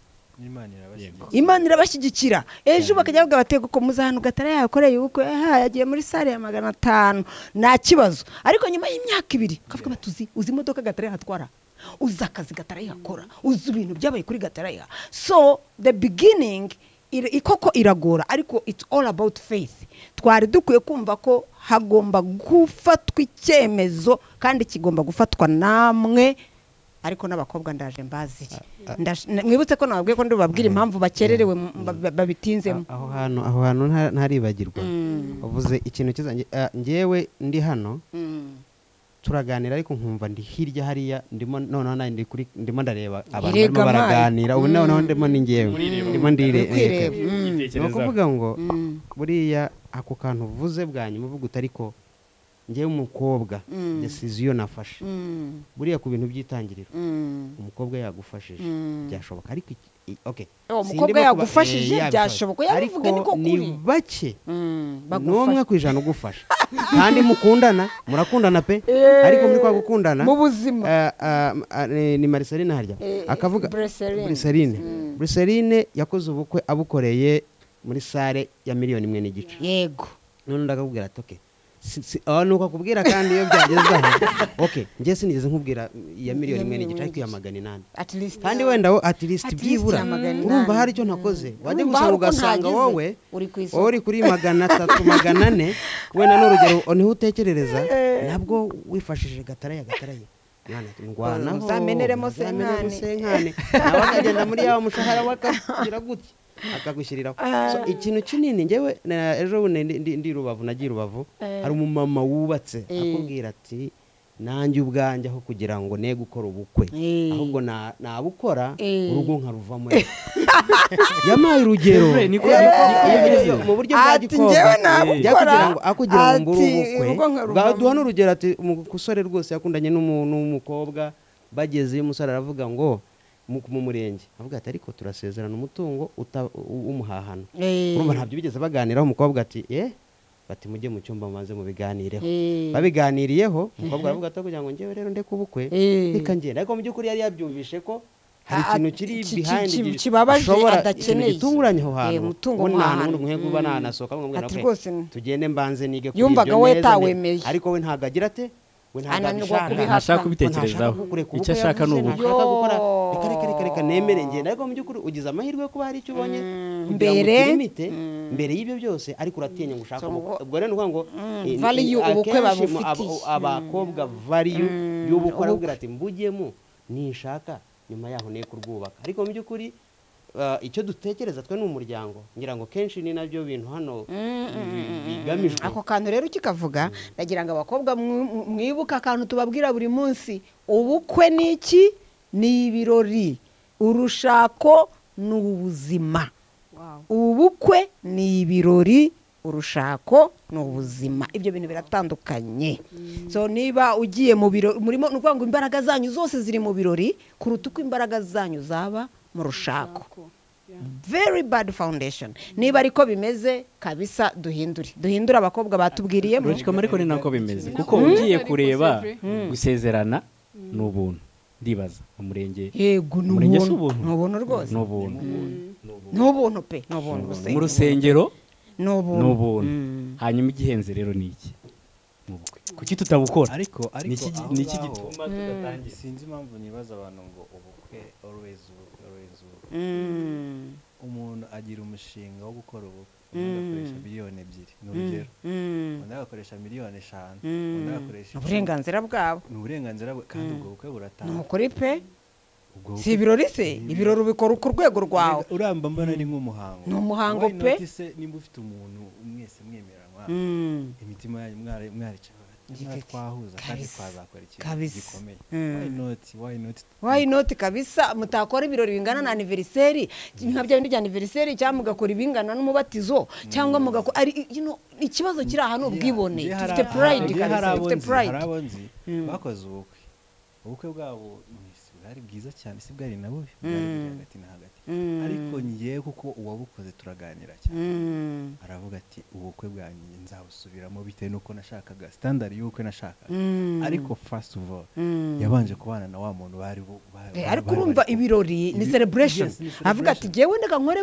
Imana irabashyigikira. Ejo bakajya bavuga bati ko muza hano Gatarayiha yakoreye ubukwe, yagiye muri sare ya 500, nta kibazo. Ariko nyuma y'imyaka 2 ukavuga bati uzi imodoka Gatarayiha atwara, uzi akazi Gatarayiha akora, uzi ibintu byabaye kuri Gatarayiha. So the beginning koko iragora, ariko it's all about faith. Twari dukwiye kumva ko hagomba gufatwa icyemezo kandi kigomba gufatwa namwe. Ariko n'abakobwa ndaje mbazire, mwibutse ko nababwiye ko ndubabwira impamvu bakererewe babitinzemo. Aho hantu ntaribagirwa uvuze ikintu cyiza. Njyewe ndi hano Turaganira ariko nkumva ndi hirya hariya, ndimo noneho ndi kuri, ndimo ndareba abantu barimo baraganira, ubu noneho ndimo ni njyewe, ndimo ndireba. Ni ukuvuga ngo buriya ako kantu uvuze bwa nyuma uvuga uti ariko njyewe umukobwa decision nafashe, buriya ku bintu by'itangiriro umukobwa yagufashije byashoboka, ariko okay, umukobwa yagufashije byashoboka, yabivuga niko kuri, ni bake n'umwe ku ijana ugufasha kandi mukundana, murakundana pe, ariko muri kwa gukundana mu buzima. Ni Marceline harya akavuga Bruceline yakoze ubukwe abukoreye muri sale ya 1.5 miliyoni. Yego, none ndakubwira ati okay, nuko akubwira kandi iyo byageze aho okay, ngiye sinigeze nkubwira ya 1.5 miliyoni ariko ya 800 at least, kandi wenda at least byibura urumva hari icyo ntakoze, wajya gusanga ugasanga wowe uri kuri 300 400 wenda n'urugero niho utekerereza nabwo wifashishije gataraye mwana ndwana uzameneremo senkane nawe akagenda muri yawe mushahara wakagira gutya akagushyiriraho. So ikintu kinini ngewe ejo ndi Rubavu, nagiye Rubavu, hari umumama wubatse akubwira ati nanjye ubwanjye aho kugira ngo ne gukora ubukwe ahubwo nabukora urugo nkaruvamo. Yamaye urugero mu buryo bwa gikobwa kugira ngo mbure ubukwe, baduha n'urugero ati umusore rwose yakundanye n'umukobwa, bageze umusore aravuga ngo mu murenge avuga ati ariko turasezerana umutungo w'umuhahano. Urumva ntabyo bigeze baganiraho, umukobwa ati bati mujye mu cyumba mubanze mubiganireho. Babiganiriyeho umukobwa aravuga ati kugira ngo njyewe rero ndeke ubukwe reka ngende, ariko mu by'ukuri yari yabyumvishe ko hari ikintu kiri behind kibabaje adakeneye, gitunguranye aho hantu, umutungo muhe kuba nanasohoka ngo tugende mbanze nige kuri ibyo neza, ariko we ntabwo agira ate, we ntashaka kubitekerezaho, icyo ashaka ni ubukwe, reka reka nemere ngenda, ariko mu by'ukuri ugize amahirwe yo kuba hari icyo ubonye mbere mbere y'ibyo byose, ariko uratinya ngo ushaka ubukwe. Ubwo rero ngo value ubukwe babufitiye abakobwa, value y'ubukwe, arabwira ati mbugiyemo ninshaka nyuma yaho ne kurwubaka, ariko mu by'ukuri icyo dutekereza twe ni umuryango, ngira ngo kenshi ni nabyo bintu hano bigamijwe. Ako kantu rero ukikavuga ndagira ngo abakobwa mwibuka akantu tubabwira buri munsi, ubukwe ni iki? Ni ibirori, urushako ni ubuzima. Ubukwe ni ibirori, urushako ni ubuzima, ibyo bintu biratandukanye. So niba ugiye mu birori murimo, ni ukuvuga ngo imbaraga zanyu zose ziri mu birori kuruta uko imbaraga zanyu zaba mu rushako. Very bad foundation. Niba ariko bimeze kabisa duhindure abakobwa batubwiriyemo. Ariko ni nako bimeze, kuko ugiye kureba gusezerana ni ubuntu, ndibaza umurenge. Yego, ni ubuntu, ni ubuntu rwose, ni ubuntu pe, ni ubuntu mu rusengero ni ubuntu. Hanyuma igihenze rero ni iki? Kuki tutabukora? Ariko ni iki gituma tudatangira? Sinzi impamvu nibaza abantu ngo ubukwe always ubukwe always ubukwe. Umuntu agira umushinga wo gukora ubukwe, undi agakoresha 2 miliyoni, ni urugero, undi agakoresha 5 miliyoni, undi agakoresha uburenganzira bwabo, ni uburenganzira bwe, kandi ubwo bukwe buratanga. Ni ukuri pe, si ibirori se, ibirori ubikora ku rwego rwawe, uramba mbona ni nk'umuhango, ni umuhango pe. Nimba ufite umuntu mwese mwemeranywa imitima yanyu mwarica twahuza kandi twazakora ikintu gikomeye, why not kabisa, mutakora ibirori bingana na anniversary nka bya bindi bya anniversary, cyangwa mugakora ibingana n'umubatizo, cyangwa mugakora ikibazo kiri aha n'ubwibone. Dufite pride kabisa, dufite pride. Harabonzi bakoze ubukwe bwabo bwari bwiza cyane, si bwari na bubi, bwari hagati na hagati, ariko ngiye kuko uwabukoze turaganira cyane, aravuga ati ubukwe bwanjye nzabusubiramo bitewe nuko nashakaga standard y'ubukwe nashakaga, ariko first of all yabanje kubana na wa muntu bari ariko urumva ibirori ni celebration, avuga ati jewe ndeka nkore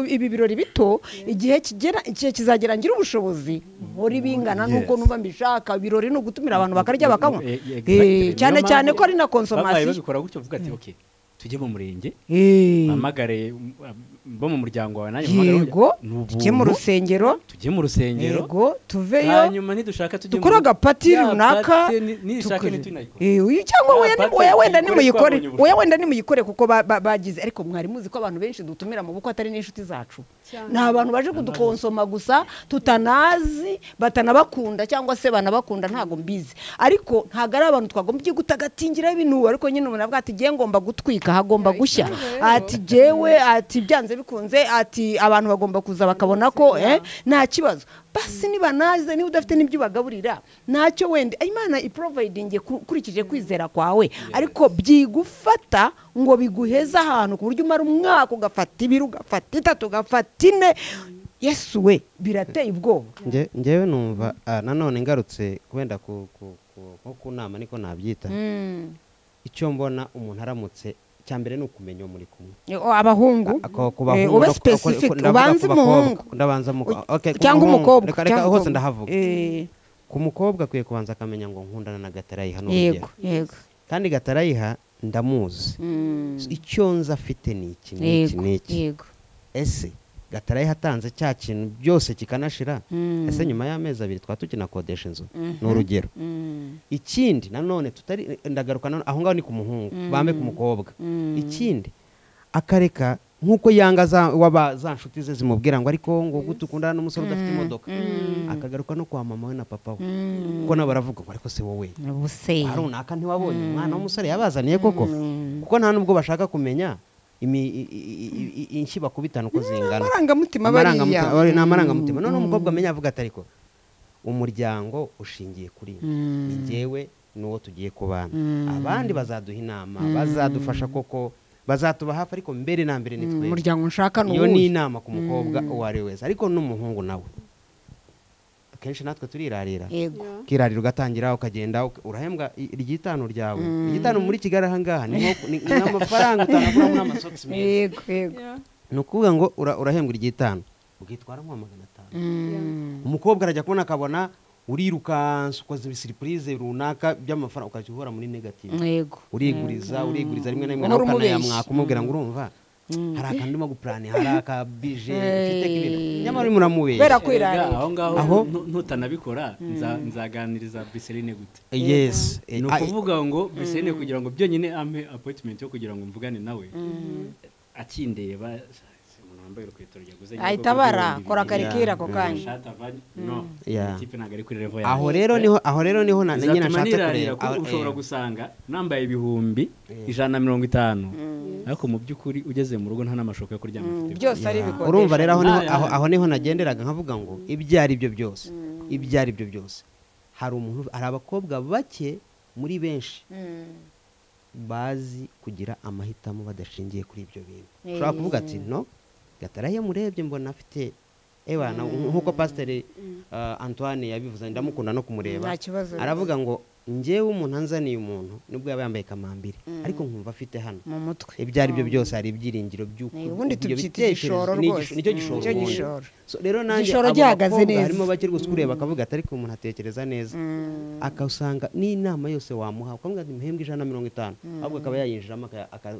ibi birori bito, igihe kigera igihe kizagera ngira ubushobozi nkore bingana nuko numva mbishaka. Ibirori ni ugutumira abantu bakarya bakanywa, cyane cyane ko ari na consommation. Babikora gutyo, uvuga ati okay tujye mu murenge, mpamagare bo mu muryango wawe nanjye yego tujye mu rusengero, tujye mu rusengero, yego tuveyo, hanyuma nidushaka tujye dukore agapati runaka, nishaka nitunayikore cyangwa wenda nimuyikore, wenda nimuyikore kuko bagize. Ariko mwari muzi ko abantu benshi dutumira mu bukwe atari n'inshuti zacu, ni abantu baje kudukonsoma gusa tutanazi, batanabakunda cyangwa se banabakunda ntago mbizi, ariko ntago ari abantu twagombye gutagatingira ibintu. Ariko nyine umuntu avuga ati giye ngomba gutwika, hagomba gushya, ati jewe, ati byanze bikunze, ati abantu bagomba kuza bakabona ko nta kibazo. Basi niba naze, niba udafite n'ibyo bagaburira ntacyo, wenda Imana iprovidinge kurikije kwizera kwawe, ariko byigufata ngo biguheza ahantu ku buryo umara umwaka ugafata ibiri, ugafata itatu, ugafata ine. Yesu we, birateye ubwoba. Njyewe numva nanone ngarutse wenda ku nama niko nabyita, icyo mbona umuntu aramutse cyambere ni ukumenya muri kumwe abahungu, ube specific, ubanze umuhungu, ndabanza cyangwa umukobwa, reka hose ndahavuga. Ku mukobwa akwiye kubanza akamenya ngo nkundana na Gatarayiha n'urugero, yego, kandi Gatarayiha ndamuzi, icyo nzi afite ni iki n'iki n'iki, ese Gatarayiha atanze cya kintu byose kikanashira, ese nyuma y'amezi abiri twa tukinakodesha inzu, ni urugero. Ikindi nanone tutari ndagaruka aho ngaho ni ku muhungu, bambe ku mukobwa. Ikindi akareka nkuko yanga waba za nshuti ze zimubwira ngo ariko ngo gutukundana n'umusore udafite imodoka, akagaruka no kwa mama we na papa we, kuko nabo baravuga ngo ariko se wowe runaka ntiwabonye umwana w'umusore yabazaniye koko, kuko nta nubwo bashaka kumenya inshyi bakubitana uko zingana, amarangamutima bariya ni amarangamutima. None umukobwa amenya avuga ati ariko umuryango ushingiye kuri ni njyewe n'uwo tugiye kubana, abandi bazaduha inama, bazadufasha koko, bazatuba hafi, ariko mbere na mbere ni twebwe umuryango nshaka. Iyo ni inama ku mukobwa uwo ari wese, ariko n'umuhungu nawe akenshi natwe turirarira, ukirarira ugatangira ukagenda urahembwa iry'itanu ryawe, iry'itanu muri Kigali aha ngaha ni amafaranga utanaguramo n'amasogisi meza, ni ukuvuga ngo urahembwa iry'itanu ukitwara nko 500. Umukobwa arajya kubona akabona urirukansa ukoze ibisiripurize runaka by'amafaranga, ukajya uhora muri negative, uriguriza uriguriza, rimwe na rimwe nawe ukanayamwaka umubwira ngo urumva hari akantu ndimo gupurani, hari akabije mfite k'ibintu, nyamara urimo uramubeshya kubera kwirarira. Aho ngaho ntutanabikora nzaganiriza Briseline gute? Yes, ni ukuvuga ngo Briseline kugira ngo byonyine ampe appointment yo kugira ngo mvugane nawe, akindeba wambaye urukweto ryaguze ahita abara kora karikira ako kanya, no ikipe ntago ari kuri level yawe. Aho rero niho nyine nashatse kureba, ushobora gusanga nambaye 150,000 ariko mu by'ukuri ugeze mu rugo nta n'amashoka yo kuryama ufite, byose ari ibikodesha. Urumva rero aho niho nagenderaga nkavuga ngo ibyo ari byo byose, ibyo ari byo byose, hari umuntu, hari abakobwa bake muri benshi bazi kugira amahitamo badashingiye kuri ibyo bintu. Ushobora kuvuga ati no Gatarayiha murebye mbona afite ebana, nkuko Pasiteri Antoine yabivuze, ndamukunda no kumureba, aravuga ngo njyewe umuntu anzaniye umuntu nubwo yaba yambaye kamambiri, ariko nkumva afite hano mu mutwe, ibyo ari byo byose hari ibyiringiro by'uko ubundi tubyita igishoro rwose, nicyo gishoro. Rero nanjye abakobwa harimo bake rwose kureba akavuga ati ariko umuntu atekereza neza, akasanga n'inama yose wamuha ukamubwira ati muhembwe 150, ahubwo akaba yayinjiramo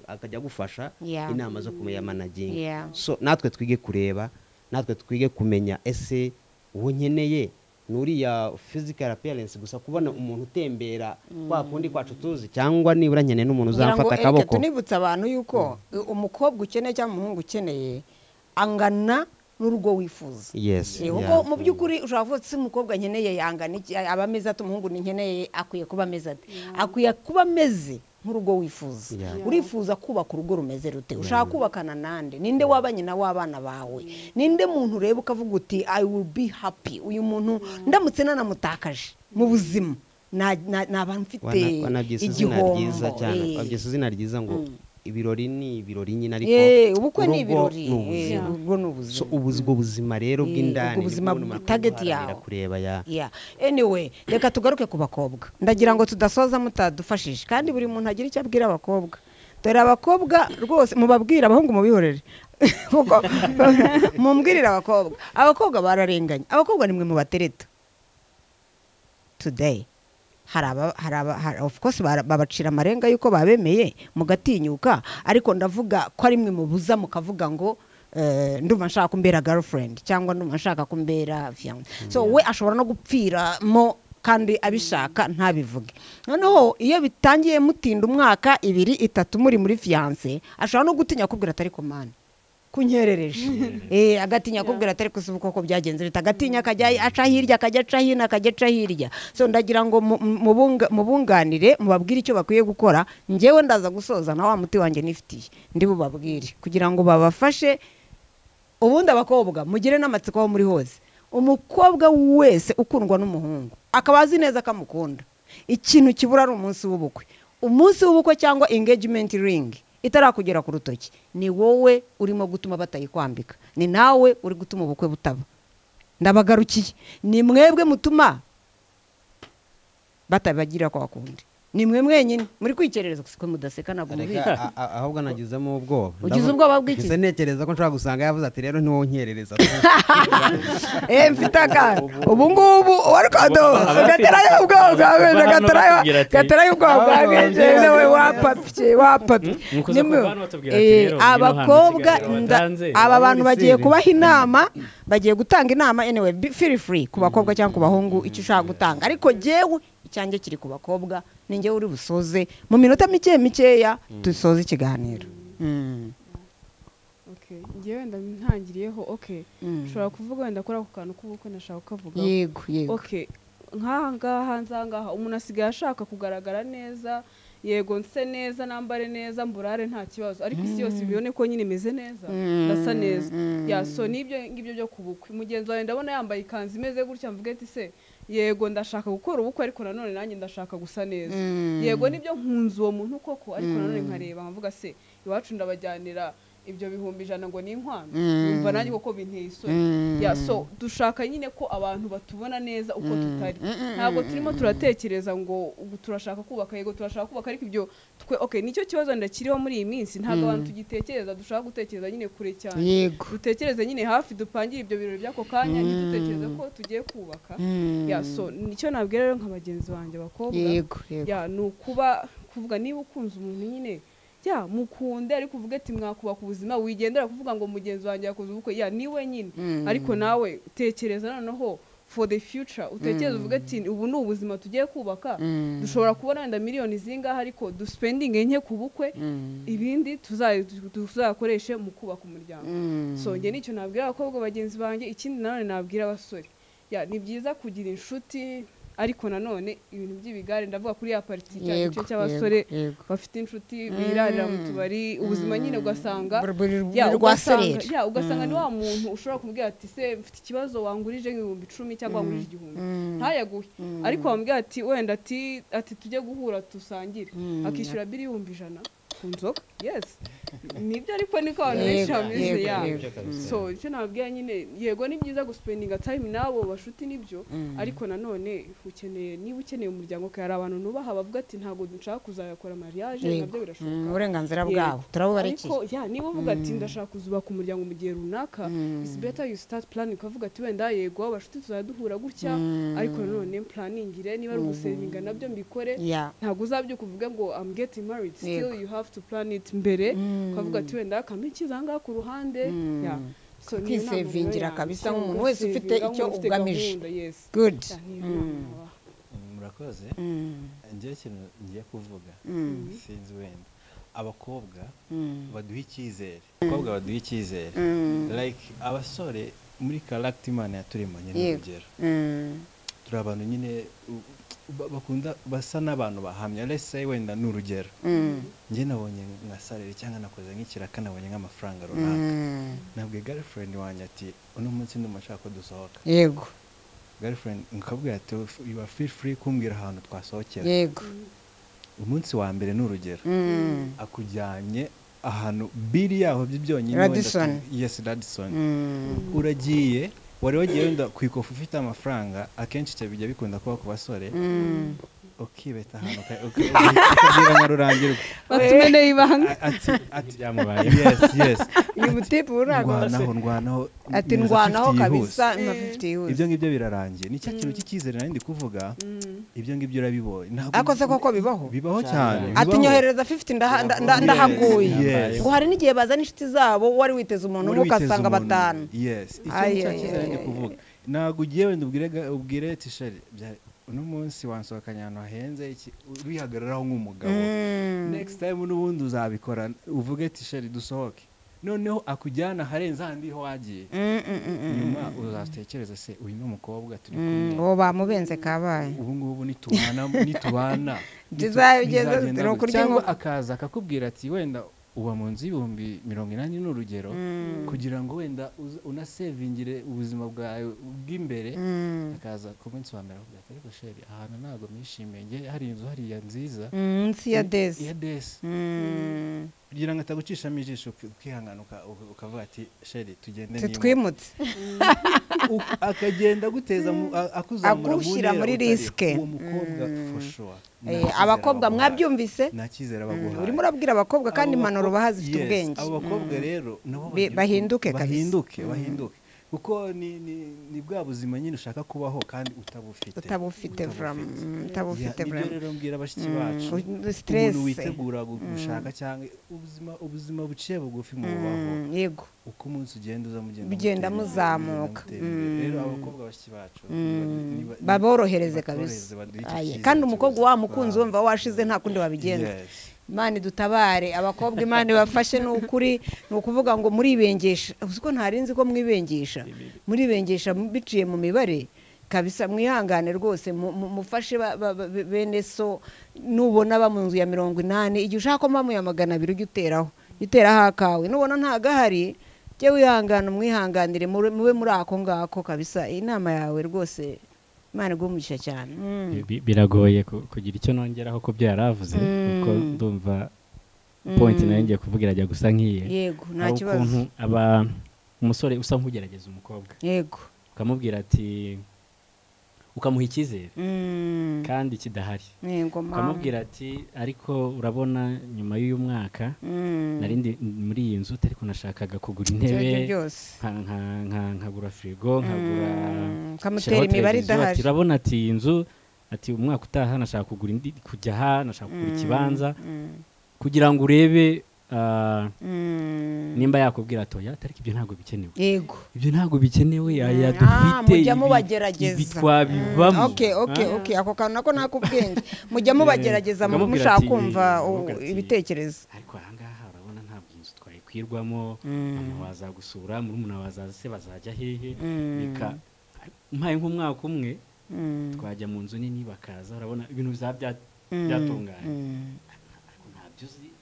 akajya agufasha inama zo kumuyamanaginga. So natwe twige kureba, natwe twige kumenya ese uwo nkeneye nuriya physical appearance gusa, kubona umuntu utembera kwa kundi kwacu tuzi, cyangwa nibura nkeneye n'umuntu uzamfata akaboko. Tunibutsa abantu yuko umukobwa ukeneye cyangwa umuhungu ukeneye angana n'urugo wifuza. Kuko mu by'ukuri ushobora kuvuga ati umukobwa nkeneye yangana iki, aba ameze ate, umuhungu nkeneye akwiye kuba ameze ate, akwiye kuba ameze nk'urugo wifuza. Urifuza kubaka urugo rumeze rute? Ushaka kubakana nande? Ninde waba nyina w'abana bawe? Ninde muntu ureba ukavuga uti I will be happy, uyu muntu ndamutse nanamutakaje mu buzima naba mfite igihombo. Wabyise izina ryiza ngo ibirori ni ibirori nyine, ariko ubukwe ni ibirori, ubwo ni ubuzima. Ubwo buzima rero bw'indani, ubuzima target yawe kureba ya. Anyway, reka tugaruke ku bakobwa. Ndagira ngo tudasoza mutadufashije, kandi buri muntu agira icyo abwira abakobwa. Dore abakobwa rwose mubabwira, abahungu mubihorere, kuko mumbwirira abakobwa, abakobwa bararenganye, abakobwa nimwe mubatereta today. Hari of course babacira amarenga yuko babemeye mugatinyuka, ariko ndavuga ko ari mwe mubuza mukavuga ngo Ndumva nshaka kumbera girlfriend cyangwa ndumva nshaka kumbera fiancé. So we ashobora no gupfiramo kandi abishaka ntabivuge. Noneho iyo bitangiye mutinda umwaka 2 3 muri fiancé, ashobora no gutinya kubwira atari komana kunyerereje. Agatinya kubwira atari kusubuka ko byagenze bitagatinya akajya aca hirya akajya aca hino akajya aca hirya. So ndagira ngo mubunganire mubabwire icyo bakwiye gukora. Njyewe ndaza gusoza na wa muti wanjye nifitiye ndi bubabwire kugira ngo babafashe. Ubundi abakobwa mugire n'amatsiko aho muri hose. Umukobwa wese ukundwa n'umuhungu akaba azi neza akamukunda, ikintu kibura ari umunsi w'ubukwe. Umunsi w'ubukwe cyangwa engagement ring itarakugera ku rutoki, ni wowe urimo gutuma batayikwambika, ni nawe uri gutuma ubukwe butaba. Ndabagarukiye, ni mwebwe mutuma batabagira kwa kundi, ni mwe mwenyine muri kwikerereza ko mudaseka ntabwo mubizi. Ahubwo nagizemo ubwoba. Ugize ubwoba bw'iki? Ese ntekereza ko nshobora gusanga yavuze ati rero ntiwo nkerereza. Mfite akana ubu ngubu warikodo gaterayo ubwoba bwawe, gaterayo ubwoba bwawe, nawe wapapye wapapye. Abakobwa aba bantu bagiye kubaha inama, bagiye gutanga inama. Anyway, feel free ku bakobwa cyangwa ku bahungu icyo ushaka gutanga, ariko jewe icyanjye kiri ku bakobwa, ninjye uri busoze mu minota mike mikeya dusoze ikiganiro. Okay, ngiye wenda ntangiriyeho. Okay, ushobora kuvuga wenda kuri ako kantu k'ubukwe nashaka kuvuga. Yego yego. Okay, nkaha ngaha nzangaha umuntu asigaye ashaka kugaragara neza, yego nse neza, nambare neza, mburare nta kibazo, ariko isi yose ibibone ko nyine imeze neza, ndasa neza. Ya so nibyo ngibyo byo kubukwe. Mugenzi wawe ndabona yambaye ikanzu imeze gutya, mvuge ati se yego ndashaka gukora ubukwe ariko nanone nanjye ndashaka gusa neza. Yego nibyo nkunze uwo muntu koko, ariko nanone nkareba nkavuga se iwacu ndabajyanira ibyo 100,000 ngo ni inkwano, numva nanjye koko binteye isoni. Ya so dushaka nyine ko abantu batubona neza uko tutari. Ntabwo turimo turatekereza ngo ubu turashaka kubaka, yego turashaka kubaka ariko ibyo twe okay nicyo kibazo ndakiriho muri iyi minsi, ntabwo abantu tugitekereza, dushaka gutekereza nyine kure cyane, dutekereze nyine hafi, dupangire ibyo birori by'ako kanya, ntitutekereze ko tugiye kubaka. Ya so nicyo nabwira rero nka bagenzi banjye abakobwa, ya ni ukuba kuvuga niba ukunze umuntu nyine ya mukunde, ariko uvuge ati mwakubaka ubuzima, wigendera kuvuga ngo mugenzi wanjye yakoze ubukwe, ya niwe nyine, ariko nawe tekereza noneho for the future, utekereza uvuge ati ubu ni ubuzima tugiye kubaka, dushobora kubona wenda miliyoni zingaha ariko duspendinge nke ku bukwe, ibindi tuzakoreshe mu kubaka umuryango. So nge nicyo nabwira abakobwa bagenzi banjye. Ikindi nanone nabwira abasore, ya ni byiza kugira inshuti, ariko nanone ibintu by'ibigare ndavuga kuri ya parti cyane cy'abasore bafite inshuti birarira mu tubari, ubuzima nyine ugasanga ya ugasanga ni wa muntu ushobora kumubwira ati se mfite ikibazo wangurije 10,000 cyangwa wangurije 1,000 ntayaguhe, ariko wamubwira ati wenda ati tujye guhura dusangire, akishyura biri 100,000 ku nzoga. Yes nibyo, ariko niko abantu benshi bameze. Ya so icyo nababwira nyine, yego ni byiza guspendinga time nabo bashuti nibyo, ariko nanone ukeneye, niba ukeneye umuryango hari abantu nubaha bavuga ati ntabwo nshaka kuzayakora mariage, nabyo birashoboka, uburenganzira bwabo turabubarekeye. Ariko ya niba uvuga ati ndashaka kuzubaka umuryango mu gihe runaka, it's better you start planning, ukavuga ati wenda yego abashuti tuzaduhura gutya, ariko nanone planingire niba ari ugusevinga nabyo mbikore. Ntabwo uzabyuka uvuge ngo I'm getting married, still you have to plan it mbere, ukavuga ati wenda akambikiza ngaha ku ruhande. Ya so kwisevingira kabisa nk'umuntu wese ufite icyo ugamije. Good. Murakoze. Ngiye ikintu ngiye kuvuga sinzi wenda abakobwa baduha icyizere, abakobwa baduha icyizere like abasore muri character Imana yaturemanye n'urugero, turi abantu nyine bakunda basa n'abantu bahamya. Let's say wenda ni urugero, njye nabonye nka salary cyangwa nakoze nk'ikiraka nabonye nk'amafaranga runaka, nabwiye girlfriend wanjye ati uno munsi ndumva nshaka ko dusohoka. Yego girlfriend nkabwira ati you are feel free kumbwira ahantu twasohokera. Yego umunsi wa mbere ni urugero, akujyanye ahantu biri yaho byonyine, Radisson. Yes Radisson. Uragiye wari wagiye wenda ku ikofu ufite amafaranga, akenshi cyo bijya bikunda kuba ku basore, Ukibeta ahantu ukagira nka rurangirwa batumeneye ibanga ati byamubaye. Yes uyu mutipe uragwa ndwanaho ati ndwanaho kabisa nka 50 yihuse. Ibyo ngibyo birarangiye ni cya kintu cy'icyizere nari ndi kuvuga. Ibyo ngibyo urabibonye ariko se koko bibaho cyane. Ati nyoherereza 50 ndahaguye. Ngo hari n'igihe bazana inshuti zabo wari witeze umuntu umwe ugasanga batanu. Yes, icyo ni cya cyizere nari ndi kuvuga. Ntabwo ugiye wenda ubwire tisheri uno munsi wansohokanye ahantu hahenze iki urihagararaho nk'umugabo. Next time n'ubundi uzabikora uvuge tisheri dusohoke, noneho akujyana aharenze ahandi ho wagiye. Nyuma uzatekereza se uyu ni umukobwa turi kumwe, uwo bamubenze kabaye, ubu ngubu nitubana cyangwa akaza akakubwira ati wenda uba mu nzu 80,000 ni urugero, kugira ngo wenda unasevingire ubuzima bwawe bw'imbere. Akaza ku munsi wa mbere akubwira ati ariko sheri ahantu ntabwo mwishimiye, nge hari inzu hariya nziza munsi ya desi kugira ngo atagucishamo ijisho ukihangana ukavuga ati sheri tugende niba twimutse. Akagenda aguteza akuzamura agushyira muri risike. Uwo mukobwa for sure. Abakobwa mwabyumvise, nta cyizere baguhaye. Urimo urabwira abakobwa kandi impanuro baha zifite ubwenge. Abo bakobwa rero nabo bahinduke kabisa, bahinduke kuko ni bwa buzima nyine ushaka kubaho kandi utabufite. Utabufite Nibyo rero mbwira bashiki bacu, umuntu witegura gushaka cyangwa ubuzima buciye bugufi mu bubaho. Yego, uko umunsi ugenda uza mugenda muzamuka. Rero abakobwa bashiki bacu baborohereze kabisa, kandi umukobwa wa mukunzi wumva washize nta kundi wabigenza. Imana dutabare abakobwa, Imana ibafashe. Ni ukuri ni ukuvuga ngo muribengesha, uzi ko ntarinzi ko mwibengesha, muribengesha biciye mu mibare kabisa. Mwihangane rwose, mufashe bene so. Nubona ba mu nzu ya 80, igihe ushaka ko mu ya 200 ujye uteraho, uteraho akawe. Nubona ntagahari jye wihangana, umwihanganire, mube muri ako ngako kabisa. Inama yawe rwose Imana iguhe cyane. Biragoye kugira icyo nongeraho ko byo yaravuze, kuko ndumva point nayo ngiye kuvugira ajya gusa nkiye. Yego, nta kibazo. Ukuntu aba umusore usa nk'ugerageza umukobwa, yego, ukamubwira ati ukamuha icyizere kandi kidahari. Ukamubwira ati ariko urabona nyuma y'uyu mwaka narindi muri iyi nzu ariko nashakaga kugura intebe, nkagura firigo, nkagura, ukamutera imibare idahari. Urabona ati iyi nzu, ati umwaka utaha nashaka kugura indi, kujya aha nashaka kugura ikibanza, kugira ngo urebe nimba yakubwira atoya ariko ibyo ntabwo bikenewe. Yego, ibyo ntabwo bikenewe, aya dufite mujya mubagerageza bitwabivamo. Okay, ako kantu nako nakubwenge, mujya mubagerageza mushaka kumva ibitekerezo. Ariko aha ngaha urabona ntabwo inzu twayikwirwamo, mama wazagusura, murumuna wazaza se bazajya hehe, bika mpaye nk'umwaka umwe twajya mu nzu nini bakaza, urabona ibintu byatunganye.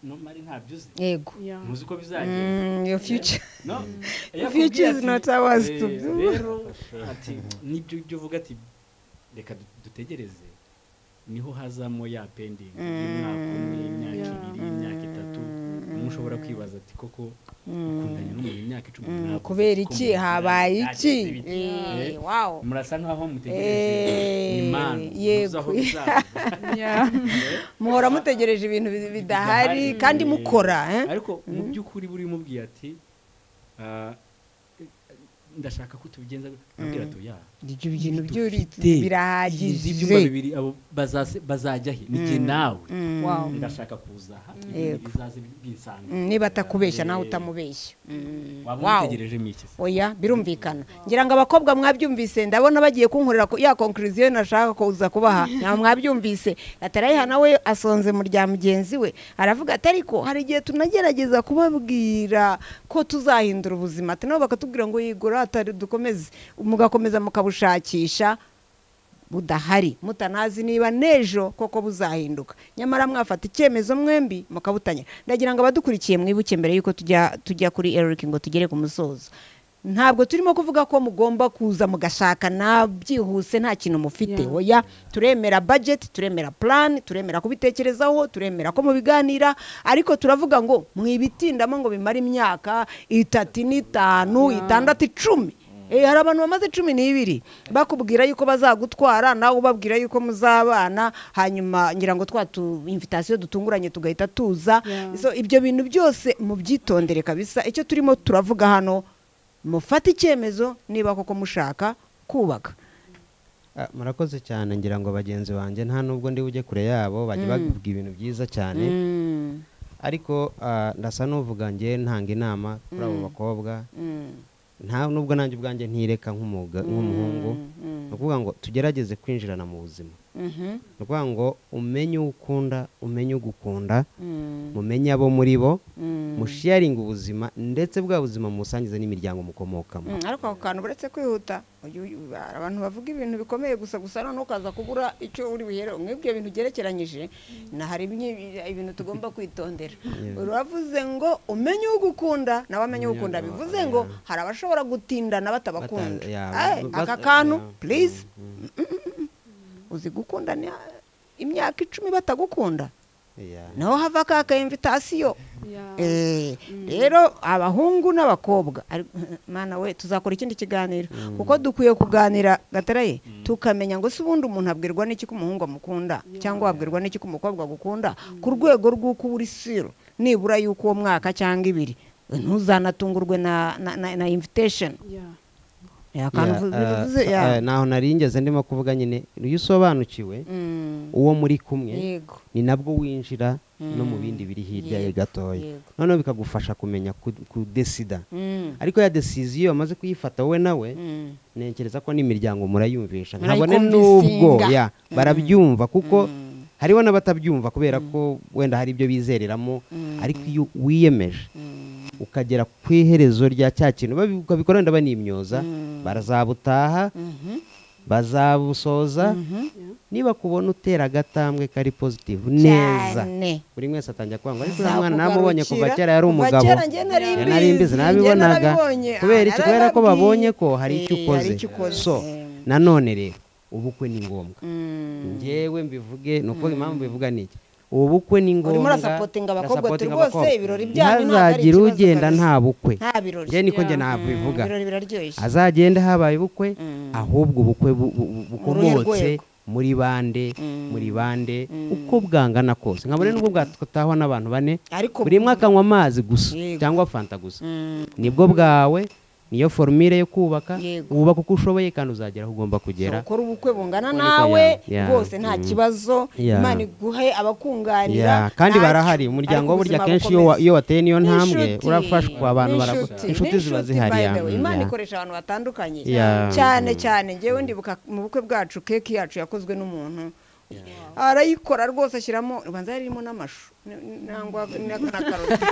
No mari ntabyo uzi. Yego, muzi uko bizagenda. Your future. No, your future is not ours to do. Rero ati nibyo ibyo uvuga ati reka dutegereze, niho hazamo ya pending y'umwaka umwe, imyaka ibiri, imyaka itatu. Umuntu ushobora kwibaza ati koko ukundanye n'umuntu imyaka 10 kubera iki habaye iki? Wow, murasa nkaho mutegereje Imana. Yego, muhora mutegereje ibintu bidahari kandi mukora. Ariko mu by'ukuri buri mubwiye ati ndashaka ko tubigenza, abwira ati ya ibyo bintu birahagije, ibyumba bibiri abo bazajya he, ni nawe ndashaka kuza aha, bizaze binsanga. Niba atakubeshya nawe utamubeshya, waba utegereje miki? Oya, birumvikana. Ngira ngo abakobwa mwabyumvise, ndabona bagiye kunkorera ya conclusion nashaka kuza kubaha. Nta mwabyumvise. Atarayiha nawe asonze mu rya mugenzi we, aravuga ati ariko hari igihe tunagerageza kubabwira ko tuzahindura ubuzima, ati nabo bakatubwira ngo yigura atari dukomeze, mugakomeza mukabushakisha budahari, mutanazi niba nejo koko buzahinduka. Nyamara mwafata icyemezo mwembi mukabutanya. Ndagira ngo abadukurikiye mwibuke mbere yuko tujya kuri Eric ngo tugere ku musozo. Ntabwo turimo kuvuga ko mugomba kuza mugashakana byihuse nta kintu mufite. Oya, turemera budget, turemera plan, turemera kubitekerezaho, turemera ko mubiganira, ariko turavuga ngo mwibitindamo ngo bimara imyaka 3, 5, 6, 10. Hari abantu bamaze 12 bakubwira yuko bazagutwara, nawe ubabwira yuko muzabana, hanyuma ngira ngo twatu invitation dutunguranye tugahita tuza. So ibyo bintu byose mubyitondere kabisa. Icyo turimo turavuga hano, mufate icyemezo niba koko mushaka kubaka. Murakoze cyane, ngira ngo bagenzi banjye nta nubwo ndi bujye kure yabo bajya bavuga ibintu byiza cyane. Ariko ndasa n'uvuga nge ntanga inama kuri abo bakobwa, nta nubwo nanjye ubwanjye ntireka nk'umuhungu. Ni ukuvuga ngo tugerageze kwinjirana mu buzima. Ni ukuvuga ngo umenye uwo ukunda, umenye ugukunda, mumenye abo muri bo, musharinge ubuzima, ndetse bwa buzima musangize n'imiryango mukomokamo. Ariko ako kantu uretse kwihuta, abantu bavuga ibintu bikomeye gusa gusa none ukaza kubura icyo uri buhere. Mwibyo bintu gerekeranyije na hari ibintu tugomba kwitondera. Uravuze ngo umenye ugukunda nawe amenye ugukunda, bivuze ngo hari abashobora gutindana batabakunda. Aka kantu please, uzi gukunda imyaka 10 batagukunda, naho hava ka invitation. Rero abahungu n'abakobwa, mana we, tuzakora ikindi kiganiro kuko dukwiye kuganira gataraye, tukamenya ngo se ubundi umuntu abwirwa n'iki ko umuhungu amukunda, cyangwa abwirwa n'iki ko umukobwa agukunda, ku rwego rw'uko uri siro nibura yuko uwo mwaka cyangwa ibiri ntuzanatungurwe na invitation. Naho naringeze ndimo kuvuga nyine, iyo usobanukiwe uwo muri kumwe ni nabwo winjira no mu bindi biri hirya ye gatoya, noneho bikagufasha kumenya kudesida. Ariko ya decision amaze kuyifata wowe nawe, ntekereza ko n'imiryango murayumvisha, nkabone nubwo barabyumva, kuko hariho n'abatabyumva kubera ko wenda hari ibyo bizereramo. Ariko iyo wiyemeje ukagera ku iherezo rya cya kintu, ukabikora wenda banimyoza, barazabutaha, bazabusoza. Niba kubona utera agatambwe kari positive neza, buri mwese atangira kwanga, ariko uriya mwana namubonye kuva kera yari umugabo, nari mbizi, nabibonaga. Kubera iki? Kubera ko babonye ko hari icyo ukoze. So nanone rero ubukwe ni ngombwa. Njyewe mbivuge, ni ukuvuga impamvu mbivuga ni iki: ubukwe ni ngombwa. Urimo urasapotinga abakobwa turi rwose, ibirori byanyu ntabwo ari ikibazo, ugenda nta bukwe. Njye niko njye nabivuga, azagenda habaye ubukwe, ahubwo ubukwe bukomotse muri bande, muri bande uko bwangana kose, nkabone nubwo bwatahwa n'abantu bane, buri umwe akanywa amazi gusa cyangwa fanta gusa, nibwo bwawe. Niyo formule yo kubaka, wubaka uko ushoboye kandi uzagera aho ugomba kugera. Ukora ubukwe bungana nawe rwose nta kibazo, Imana iguhe abakunganira. Kandi barahari umuryango burya kenshi iyo wateye niyo ntambwe urafashwa, abantu inshuti ziba zihari. Imana ikoresha abantu batandukanye cyane cyane. Ngewe ndibuka mu bukwe bwacu keke yacu yakozwe n'umuntu arayikora rwose, ashyiramo ubanza yarimo n'amashu nangwa na karoti.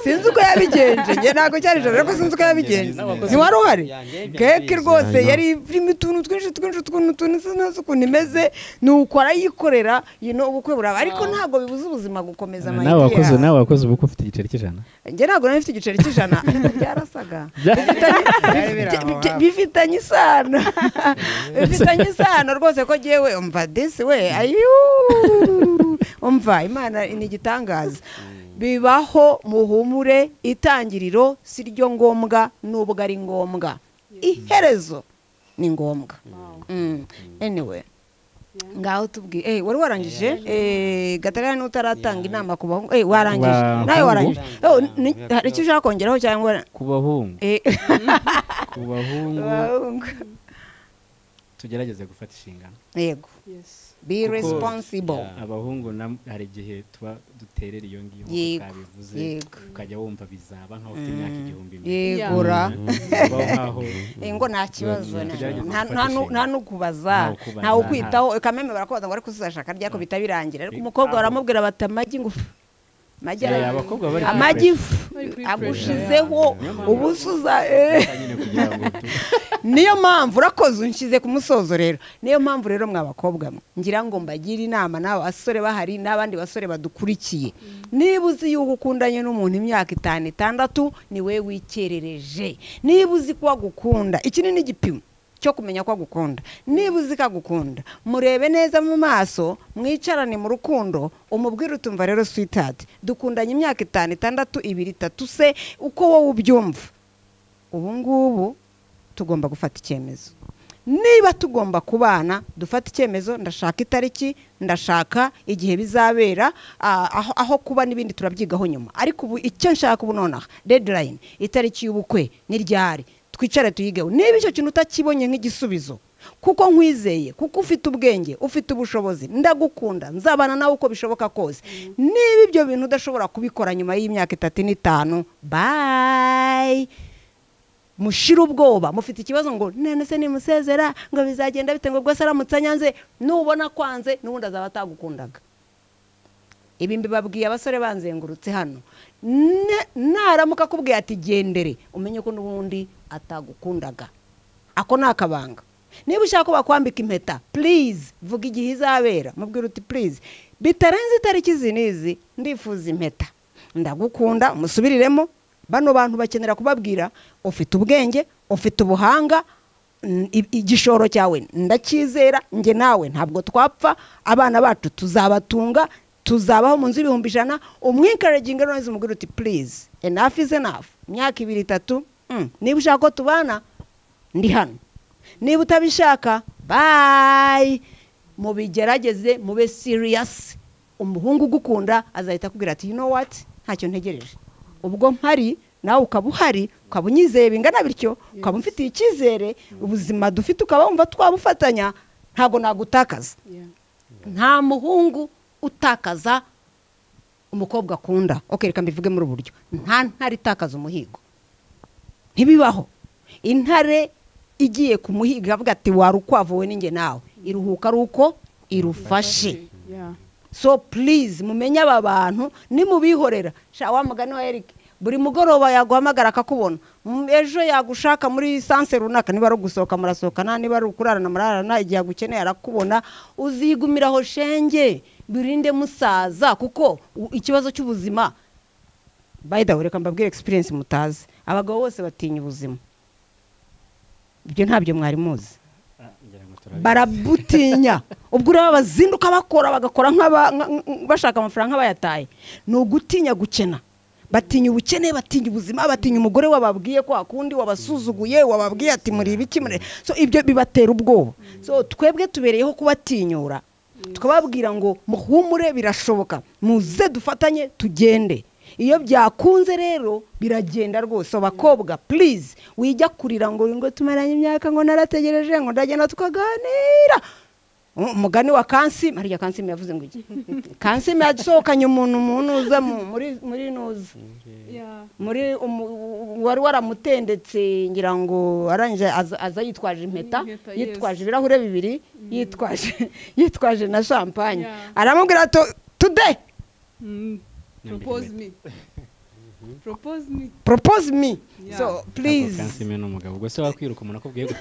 Sinzi uko yabigenje, njye ntabwo cyari ijana, ariko sinzi uko yabigenje. Ntiwari uhari? Keke rwose yari irimo utuntu twinshi twinshi, utuntu sinzi ukuntu imeze, nuko arayikorera, ubukwe buraba. Ariko ntabwo bibuza ubuzima gukomeza. Nawe wakoze ubukwe ufite igiceri cy'ijana? Njye ntabwo nari mfite igiceri cy'ijana, ariko byarasaga bifitanye isano, bifitanye isano rwose ko jyewe umva disi we umva Imana ni igitangaza. Bibaho, muhumure, itangiriro si ryo ngombwa nubwo ari ngombwa, iherezo ni ngombwa. Anyway, ngaho tubwiye, wari warangije Gatarina n'utaratanga inama ku bahungu? Warangije nawe, warangije. Hari icyo ushaka kongeraho cyangwa? Ku bahungu, ku bahungu tugerageze gufata inshingano. Yego, be responsible. Abahungu hari igihe tuba duterera iyo ngiyo twabivuze, ukajya wumva bizaba nkaho ufite imyaka 1000. Yegura ngo nta kibazo, nta nukubaza, nta ukwitaho. Kameme barakubaza ngo ariko uzashaka ryako bitabirangira, ariko umukobwa baramubwira bati amagi ngo amagi agushizeho ubusuza. Niyo mpamvu urakoze unshyize ku musozo rero. Niyo mpamvu rero mwa bakobwa ngira ngo mbagire inama n'aba basore bahari n'abandi basore badukurikiye. Niba uzi yuko ukundanye n'umuntu imyaka 5, 6, ni we wikerereje. Niba uzi ko agukunda, iki ni igipimo. cyo kumenya ko agukunda. Niba uzi ko agukunda, murebe neza mu maso, mwicarane mu rukundo, umubwire utumva rero sweetheart, dukundanye imyaka 5, 6, 2, 3 se uko wowe ubyumva. Ubu ngubu tugomba gufata icyemezo. Niba tugomba kubana, dufata icyemezo, ndashaka itariki, ndashaka igihe bizabera, aho kuba n'ibindi turabyigaho nyuma. Ariko ubu icyo nshaka ubu nonaha, deadline, itariki y'ubukwe ni ryari, twicare tuyigeho. Niba icyo kintu utakibonye nk'igisubizo, kuko nkwizeye, kuko ufite ubwenge, ufite ubushobozi, ndagukunda, nzabana nawe uko bishoboka kose. Niba ibyo bintu udashobora kubikora nyuma y'imyaka 3 n'5, bye. Mushira ubwoba, mufite ikibazo ngo none se nimusezera ngo bizagenda bite, ngo bwose aramutse anyanze. Nubona kwanze nubundi azaba atagukundaga. Ibi mbibabwiye abasore banzengurutse hano. Naramuka kubwiye ati gendere, umenye ko nubundi atagukundaga. Ako nakabanga. Niba ushaka ko bakwambika impeta, please vuga igihe izabera, mubwira uti please bitarenze itariki izi n'izi ndifuza impeta, ndagukunda, musubiriremo. Bano bantu bakenera kubabwira ufite ubwenge, ufite ubuhanga, igishoro cyawe ndacyizera, nge nawe ntabwo twapfa, abana bacu tuzabatunga, tuzabaho mu nzu 100,000. Umwinkareginga neza umubwira uti please enough is enough, imyaka 2 3, niba ushaka ko tubana ndi hano, niba utabishaka bye. Mubigerageze, mube serious. Umuhungu ugukunda azahita akubwira ati you know what, ntacyo ntegereje, ubwo mpari nawe ukaba uhari, ukaba unyizeye bingana bityo, ukaba umfitiye icyizere, ubuzima dufite ukaba wumva twabufatanya, ntabwo nagutakaza. Nta muhungu utakaza umukobwa akunda. Okay, reka mbivuge muri uburyo, nta ntare itakaza umuhigo, ntibibaho. Intare igiye kumuhiga avuga ati warukwavu we ninjye nawe, iruhuka ari uko irufashe. So please mumenye aba bantu, nimubihorera. Sha wa mugani wa Eric, buri mugoroba yaguhamagara akakubona, ejo yagushaka muri sanse runaka, niba ari gusohoka murasohokana, niba ari ukurarana murarana, igihe agukeneye arakubona. Uzigumiraho shenge, birinde musaza, kuko ikibazo cy'ubuzima, by the way reka mbabwire experience mutazi, abagabo bose batinya ubuzima. Ibyo ntabyo mwari muzi. Barabutinya. Ubwo uraba bazinduka bakora, bagakora bashaka amafaranga nk'abayataye. Ni ugutinya gukena. Batinya ubukene, batinya ubuzima, batinya umugore wababwiye ko akundi, wabasuzuguye, wababwiye ati muri ibiki muri. So ibyo bibatera ubwoba. So twebwe tubereyeho kubatinyura, tukababwira ngo muhumure birashoboka, muze dufatanye tugende. Iyo byakunze rero biragenda rwose. Abakobwa please, wijya kurira ngo tumaranye imyaka ngo narategereje ngo ndagenda tukaganira. Umugani wa Kansi, Mariya Kansi yavuze ngo iki? Kansi yasohokanye umuntu uza muri nuza. Muri wari waramutendetse ngira ngo arangije aza yitwaje impeta, yitwaje ibirahure bibiri, yitwaje na champagne. Aramubwira ati today propose me. Propose me. Propose me. Yeah. So please. Kansime n'umugabo ubwo se wakwiruka umuntu akubwiye gute?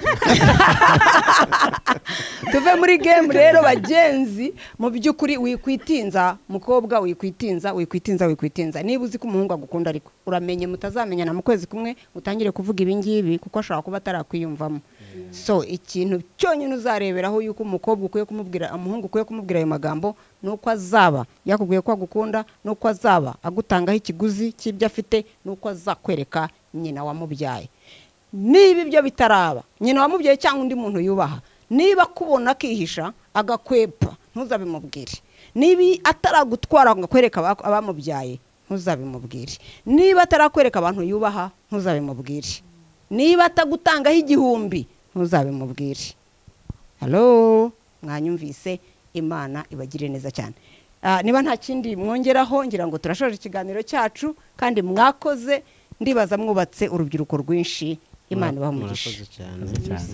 Tuve muri game rero bagenzi, mu byukuri wikwitinza, mukobwa wikwitinza, wikwitinza, wikwitinza. Niba uzi ko umuhungu agukunda ariko uramenye mutazamenyana mu kwezi kumwe utangire kuvuga ibi ngibi kuko ashobora kuba atarakwiyumvamo. So ikintu cyonyine uzareberaho yuko umukobwa ukwiye kumubwira, umuhungu ukwiye kumubwira ayo magambo, nuko azaba yakubwiye ko agukunda, nuko azaba agutangaho ikiguzi cy'ibyo afite, nuko azakwereka nyina wamubyaye. Niba ibyo bitaraba, nyina wamubyaye cyangwa undi muntu yubaha, niba kubona akihisha agakwepa, ntuzabimubwire. Niba ataragutwara ngo akwereka abamubyaye, ntuzabimubwire. Niba atarakwereka abantu yubaha, ntuzabimubwire. Niba atagutangaho 1000, ntuzabimubwire. Hello, mwanyumvise? Imana ibagirire neza cyane. Niba nta kindi mwongeraho, ngira ngo turashoje ikiganiro cyacu, kandi mwakoze, ndibaza mwubatse urubyiruko rwinshi. Imana ibahe umugisha. Murakoze cyane.